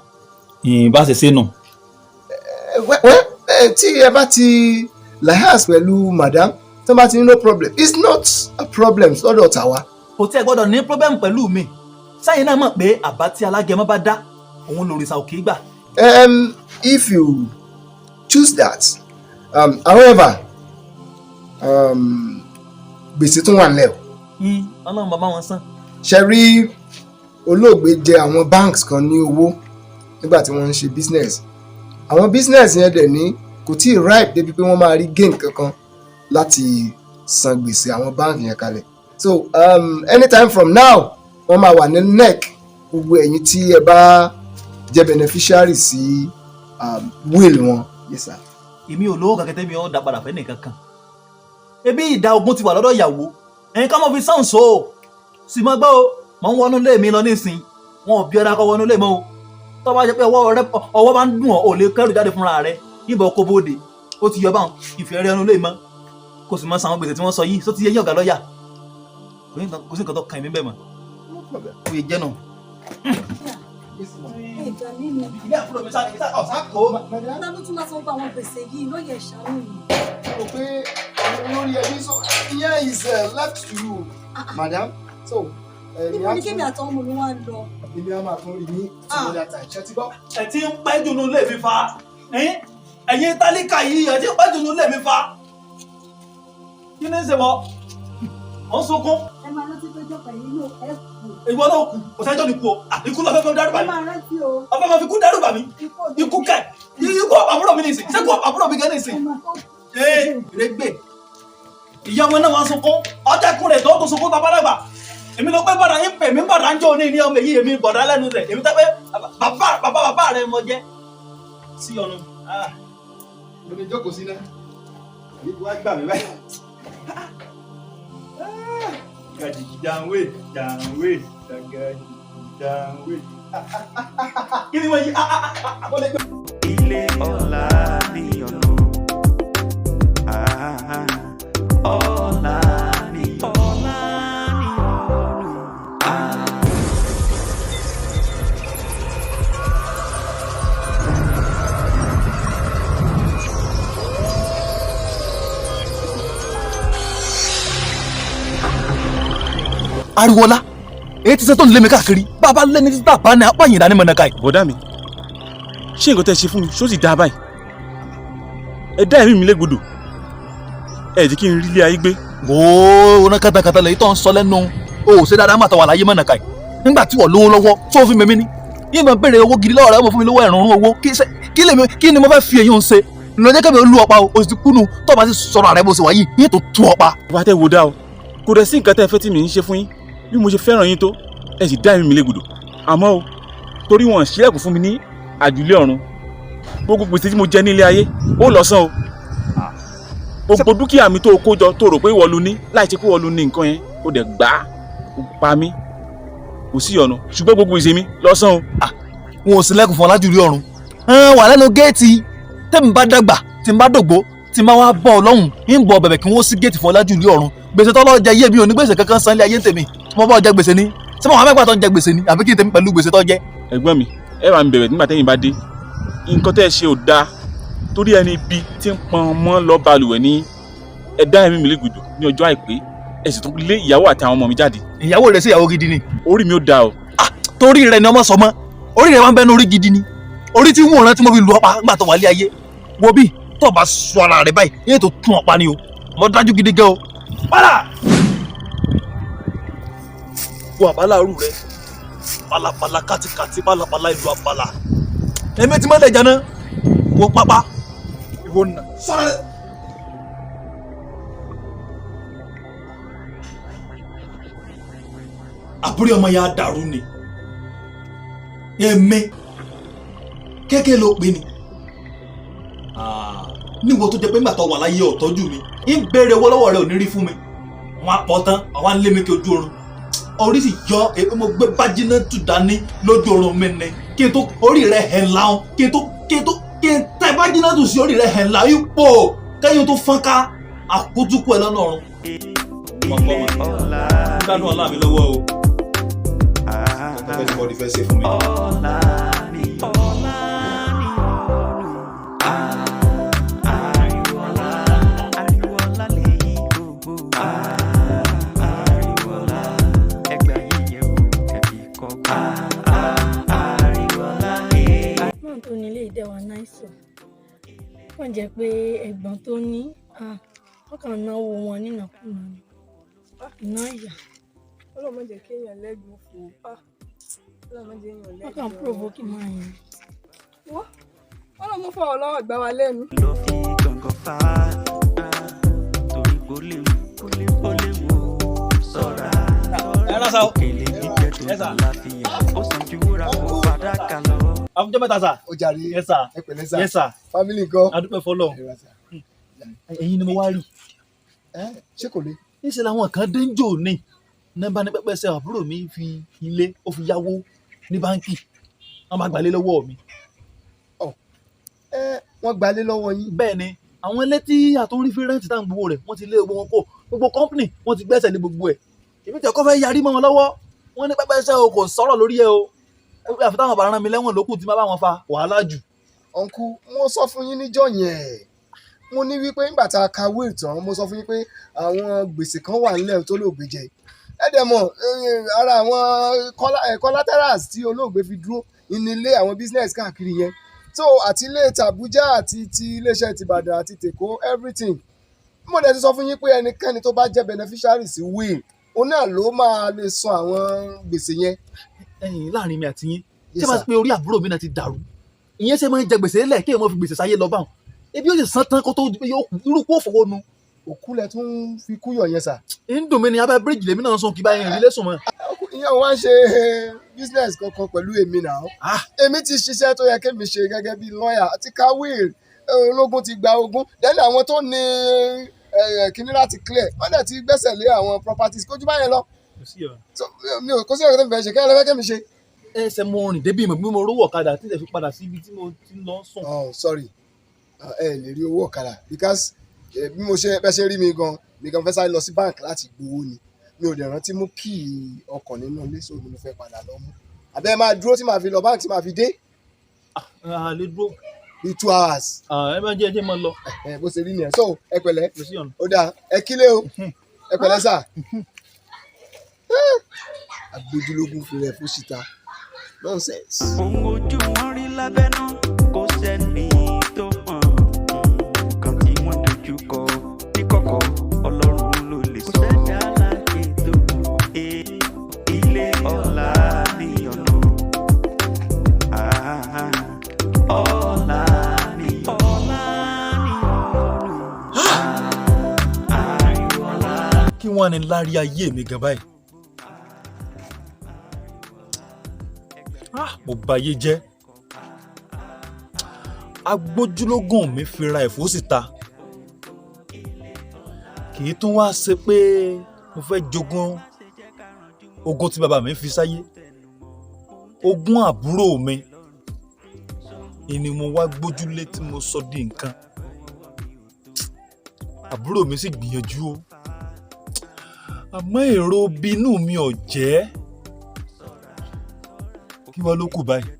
Ìyìn bá ṣe ṣe nù. Well, tí ẹ bá ti liaise pẹ̀lú madam, tí wọ́n bá ti ní no problem, it's not a problem lọ́dọ̀ tàwa. Kò tí ẹ gbọ́dọ̀ ní problem pẹ̀lú mi. Sẹ́yìn náà mọ̀ pé àbá tí alágẹmọ bá dá, òun lòrìṣà òkè gbà. If you choose that, however, gbèsè tún wà nílẹ̀ o. Ọlọ́run bàbá wọn san. Ṣe rí, olóògbé jẹ àwọn banks kan ní owó nígbà tí wọ́n ń ṣe business. Àwọn business yẹn dẹ̀ ní kò tí ì ripe débi pé wọ́n máa rí gain kankan láti san gbèsè àwọn bank yẹn kalẹ̀. So anytime from now, wọ́n máa wà ní neck gbogbo ẹ̀yin tí ẹ bá jẹ́ beneficiary sí will wọn. Yes sir. Èmi ò lówó kankan tẹ́mi ò dá padà fẹ́ nìkan kan. Ebi ìdá 20 ti wà lọ́dọ̀ ìyàwó, ẹ̀yin ká mọ̀ fi sáǹsó o sì máa gbọ́ o. Mọ̀ ń wọnú ilé mi lọ nísìn, wọn ò bí ọ̀dà kọ́ wọnú ilé mọ́ o. Tó bá jẹ́ pé ọwọ́ rẹ ọwọ́ bá ń dùn ọ́, ò lè kẹ́rù jáde fúnra rẹ, yìnbọn kó bóde, ó ti yọ báwọn ìfẹ́ rẹ ẹnu ilé mọ́, kó sì mọ san àwọn gbèsè tí wọ́n sọ yìí. Só ti yẹ yín, ọ̀gá lọ́ọ̀yà? Kò sí nǹkan tó kàn mí bẹ́ẹ̀ mọ́. No problem. Ó yẹ jẹ́ nù. Ìgbà mímu. Ilé àbúrò mi sáré ọ̀sán kó. Ta ló tún máa san gbogbo àwọn gbèsè yìí lóye? Ìṣàánú mi. Rò pé àwọn olórí ẹbí, so ìyẹn is left to you, madam. So Níbo ni kémi àtàwọn ọmọ mi wá ń lọ? Èmi á máa tún rí ní some other time. Ṣe ti gbọ́? Ẹ ti ń pẹ́ jù nínú ilé mi fa. Ẹ̀yin tálíkà yìí, ẹ ti ń pẹ́ jù nínú ilé mi fa. Kí ni ń ṣe wọ́? Ọ̀ ń sunkún. Ẹ máa rántí pé jọkọ̀ yìí ló ẹ kù. Ìwọ náà kù, kò sẹ́jọ́ ní kú o. Ikú lọ fẹ́ fẹ́ dárúbà Ẹ mi. máa rántí o. Ọfẹ́ máa fi kú dárúbà mi. Ikú òjijì. Ikú kẹ̀, ikú àbúrò mi nìsín. Ṣé kú àbúrò mi gan nìsín? Ẹ máa tó. Ee, ìrẹ́gbẹ̀ ìyá ọmọ náà wá sunkún, ọjọ́kùn rẹ̀ tó sunkún babalágbà. Èmi ló pé bọ̀dà yín pè mí bọ̀dà ń jẹ́ òní ní ọmọ èyí, èmi bọ̀dà lẹ́nu rẹ̀, èmi tẹ́ pé bàbá bàbá bàbá rẹ̀ mọ jẹ́. Sí ọ̀nà. Mo ní jókòó sí náà. Àbí wàá gbà mí báyìí. Gàjìgì jàǹwé jàǹwé gàjìgì jàǹwé. Kí ni wọ́n yí? Ilé ọlá ní ọ̀nà. Ah, ọlá ní ọlá ní ọ̀nà. Ah. Ariwoọlá, èyí ti sẹ́ tó ń lé mi káàkiri, bàbá lẹ́ni títà bá ní apá yìí dání mọ̀nàkà yìí. Bọ̀dá mi, ṣé nǹkan tẹ́ ṣe fún mi ṣó sì dáa báyìí? Ẹ dá ẹ̀mí mi légbodò, ẹ jẹ́ kí n rí ilé ayé gbé. Ooo, ọ̀nà katakata lèyí tó ń sọ lẹ́nu o ò ṣe dáadáa má tọwà láyé mọ̀nàkà yìí. Nígbà tí wọ́n lówó lọ́wọ́ tó fi mẹ́mí ni, yìí máa béèrè owó gidi lọ́wọ́ rẹ̀, ó mọ̀ fún mi lówó ẹ̀rùn owó. Kí ni mo fẹ́ fi èyí ń ṣe? Lọ́jọ́ kẹ́mi olú ọ̀pá o, o sì ti kúnnu tó o bá ti sọ̀rọ̀ àrẹ bó ṣe wà yìí, yìí tó tú ọ̀pá. Bàbá tẹ́ wo dá o, kò dẹ̀ sí nǹkan tẹ́ fẹ́ tí mi ń ṣe fún yín. Bí mo ṣe fẹ́ràn yín tó, ẹ sì dá ẹ̀mí mi légbodò. Àmọ́ o, torí wọn ṣílẹ̀kùn fún mi ní àjùlé ọ̀run, gbogbo gbèsè tí mo jẹ ní ilé ayé ó lọ san o. Gbogbo dúkìá mi tó o kó jọ tó rò pé ìwọ ló ní, láì ṣe pé ìwọ ló ní nǹkan yẹn, ó dẹ̀ gbà á, ó pa mí, kò sí ọ̀nà. Ṣùgbọ́n gbogbo gbèsè mi lọ san o. Wọn ò sílẹ̀kùn fún ọ lájùlé ọ̀run. Wà lẹ́nu géètì, tẹ́mi bá dàgbà, tí n bá dògbó, tí n bá wá bọ̀ ọlọ́run, ń bọ̀ bẹ̀bẹ̀ kí wọ́n sí géètì fún ọ lájùlé ọ̀run. Gbèsè tọ́lọ́ jẹ yé mi ò ní gbèsè kankan san ilé ayé tèmi. Mo bá ọ jẹ gbèsè ni. Ṣé mo wà mẹ́gbàá tó ń jẹ gbèsè ni? Àbí kí n tèmi pẹ̀lú gbèsè tó jẹ? Ẹ̀gbọ́n mi, ẹ bá mi bẹ̀rẹ̀ nígbà tẹ́yìn bá dé. Nǹkan tẹ́ ẹ ṣe ò dáa, torí ẹni ibi tí ń pọn ọmọ lọ balùwẹ̀ ní ẹ dá ẹ̀mí mi légbodò ní ọjọ́ àìpé, ẹ sì tún lé ìyàwó àti àwọn ọmọ mi jáde. Ìyàwó rẹ̀ sí ìyàwó gidi ni. Orí mi ò dáa o. Torí rẹ̀ ni ọmọ sọ mọ́. Orí rẹ̀ wá ń bẹ́nu orí gidi ni. Orí tí ń wòran tí mo fi lu ọ̀pá nígbà tó wà lé ayé. Wo bí tó o bá sọ ara rẹ̀ báyìí, yóò tó tún ọ̀pá ni o. Mo dájú gidi gan o. Padà! Wo àbálàrú rẹ̀, pálapàla kátikàti pálapàla ìlú àpàlà. Èmi ti mọ́lẹ̀ jẹ́ náà, wo pápá. Ìwọ nà. Sọ́ra rẹ̀. Àbúrò ọmọ ya dàrú ni. Èmi kéèké ló pè ní. Níwọ tó jẹ́ pé nígbà tó wà láyé ọ̀tọ́jú mi, ń béèrè owó lọ́wọ́ rẹ ò ní rí fún mi. Wọ́n á pọ̀ tán, àwa ń lé mi kí ojú oorun. Orí sì yọ èmi mo gbé bájínà tù dání lójú oorun mi ni. Kí n tó orí rẹ hẹ̀ láwọn, kí n tó kí n tó kí n tẹ bájínà tù sí orí rẹ hẹ̀ láwọn ipò kẹ́yìn tó fọ́n ká àkójúkú ẹ lọ́nà ọ̀run. Ilé ọlá Gbádùn ọlá mi lọ́wọ́ o. Everybody fẹ́ ṣe fún mi. Ọlá ní ọlá ní ọ̀nà. Ariwo ọlá, ariwo ọlá lèyí gbogbo. Ariwo ọlá, ẹgbẹ́ yíyẹ wò kẹ́bí kọ́gbọ́n. Ariwo ọlá èyí. Mọ́n tó ní ilé ìdẹ́wà náìsọ wọ́n jẹ́ pé ẹ̀gbọ́n tó ní wọ́n kàn náwó wọn nínàkúnà ni iná ìyá. Ọlọ́run má jẹ́ kéèyàn lẹ́gbọ̀n fò á, Ọlọ́run má jẹ́ èèyàn Wọ́n kàn lẹ́gbọ̀n. provoke máa yẹn. Wọ́n Ọlọ́run mú fọwọ́ lọ́wọ́ gbá wa lẹ́nu. Ló fi gàngàn fà á, torí kò léwu, ó léwu o, ṣọ́ra. Ẹ rán sa o. Òkèlè jíjẹ tó Ẹ sà. lálàáfíà, ó sàn ju wúrà kó fàdákà lọ. Àfúnjọ́ mẹ́ta sà. Ó jàre. Yes sir. Ẹ pẹ̀lẹ́ sà. Yes sir. Family ńkọ́? A dúpẹ́ fọlọ́run. Ẹ̀yin ni mo wá rí. Ṣé kò le? Níṣẹ́ làwọn kan dé ń jò ní. Nọ́mbà ní pẹ́pẹ́sẹ́ àbúrò mi fi ilé ó fi yáwó ní báńkì. Wọ́n máa gbàlé lọ́wọ́ mi. Wọ́n gbalé lọ́wọ́ yín. Bẹ́ẹ̀ ni, àwọn ilé tí àtúnrí fi rẹ́ǹtì táwọn gbowó rẹ̀, wọ́n ti lé owó wọn kó. Gbogbo kọ́ńpìnì wọ́n ti gbẹ́sẹ̀ lé gbogbo ẹ̀. Èmi tẹ̀ kọ́ fẹ́ yarí mọ́ wọn lọ́wọ́. Wọ́n ní pẹ́pẹ́sẹ́ o kò sọ̀rọ̀ lórí ẹ o. Àfi táwọn bá rán mi lẹ́wọ̀n lókù tí má bá wọn fa wàhálà jù. Ọ̀nkú, mo sọ fún yín níjọ́ yẹn. Mo ní wípé nígbà tá a ka will tán, mo sọ fún yín pé àwọn gbèsè kan wà nílẹ̀ tó lóògbé jẹ. Ẹ dẹ̀ mọ̀, ara àwọn collaterals tí olóògbé fi dúró ní ilé àwọn business káàkiri yẹn. So àti ilé tàbújá àti ti iléeṣẹ́ tìbàdàn àti tèkó everything. Mo dẹ̀ ti sọ fún yín pé ẹnikẹ́ni tó bá jẹ́ beneficiary sí will, òun náà ló máa lè san àwọn gbèsè yẹn. Ẹ̀yin láàrin mi àti yín, Yes, ṣé máa sir. pe orí àbúrò mi náà ti dàrú? Ìyẹn ṣe máa ń jẹ gbèsè lẹ̀ kí èèyàn fi gbèsè sáyé lọ báwọn. Ebi yóò sì san tán kó tó yóò kú, irú kó fowó nu. Òkú lẹ tún fi kú yọ̀ yẹn sà. Ń dùn mí ni abẹ́ bíríìjì lèmi náà ń sùn kí báyìí ìrìn lẹ́sùn mọ́. Ìyẹn ò wá ń ṣe business kankan pẹ̀lú èmi náà. Èmi ti ṣiṣẹ́ tó yẹ kémi ṣe gẹ́gẹ́ bí lọ́ọ̀yà àti kawil. Ológun ti gba ogún, then àwọn tó ní kíní láti clear, wọ́n dẹ̀ ti gbẹ́sẹ̀ lé àwọn properties kójú báyẹn lọ. So, mi ò kó sí ọ̀rọ̀ tó ń fẹ́ ṣe kí ẹ lọ́fẹ́ kémi ṣe. Ẹsẹ̀ mo rìn débi ìmọ̀ bí mo rówó ọ̀kadà tí ẹ fi padà sí ibi tí mo ti lọ sùn. Oh, sorry. Ah, ẹ lè rí owó ọ̀kadà because bí mo ṣe bẹ́ ṣe rí mi gan, mi gan fẹ́ sáré lọ sí bank láti gbowó ni. Mi ò dẹ̀ rántí mú key ọkọ̀ nínú ilé, so mo fẹ́ padà lọ mú. Àbẹ́ máa dúró tí màá fi lọ bank tí màá fi dé. A lè dúró. Bí 2 hours. Ẹ máa jẹ́ ẹ jẹ́ máa lọ. Ẹ bó ṣe rí nìyẹn, so ẹ pẹ̀lẹ́. Kò sí ọ̀nà. Ó dáa, ẹ kílé o, ẹ pẹ̀lẹ́ sà. Agbójúlógún fi rẹ̀ fún síta, nonsense. Ohun ojú wọn rí lábẹ́nú kò sẹ́ni tó mọ̀. Nǹkan tí wọ́n dojú kọ ní kọ̀kọ̀, Ọlọ́run ló lè sọ. Kò sẹ́dá láyé tó mọ̀. Ilé ọlá ní ọ̀nà. Ah, ọlá ní ọ̀nà. Kí wọ́n ní lárí ayé mi gan báyìí? Ah, mo bà ayé jẹ́. Agbójúlógún mi fi ra ẹ̀fọ́ síta, kì í tún wá ṣe pé mo fẹ́ jogún ogún tí bàbá mi fi sáyé, ogún àbúrò mi ìní mo wá gbójúlé tí mo sọ di nǹkan. Àbúrò mi sì gbìyànjú o, àmọ́ èrò bínú mi ò jẹ́. Kí wá ló kù báyìí?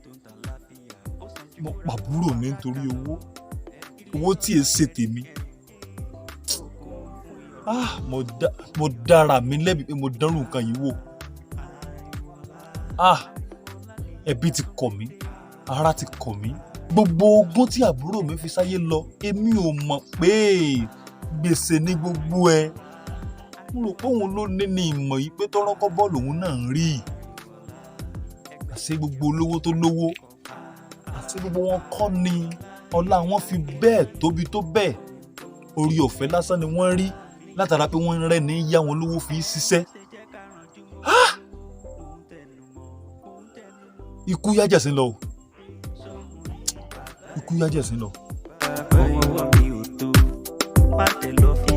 Mo pàbúrò mi nítorí owó, owó tí è ṣe tèmi. Ah, mo dára mi lẹ́bi pé mo dánrù nǹkan yìí wò. Ah, ẹbí ti kọ̀ mí, ara ti kọ̀ mí. Gbogbo ogún tí àbúrò mi fi sáyé lọ, èmi ò mọ̀ pé gbèsè ní gbogbo ẹ̀. Mo rò pé òun ló ní ní ìmọ̀ yìí pé tọ́rọ́kọ́bọ̀ lòun náà ń rí. Àṣé gbogbo olówó tó lówó, àṣé gbogbo wọn kọ́ ni ọlá wọn fi bẹ́ẹ̀ tóbi tó bẹ́ẹ̀. Orí ọ̀fẹ́ lásán ni wọ́n rí látara pé wọ́n ń rẹ́ni yá wọn lówó fi ṣiṣẹ́. Ah! Ikú yájẹ̀sín lọ o, ikú yájẹ̀sín lọ. Ọwọ́ mi ò tó, má tẹ̀ lọ fi.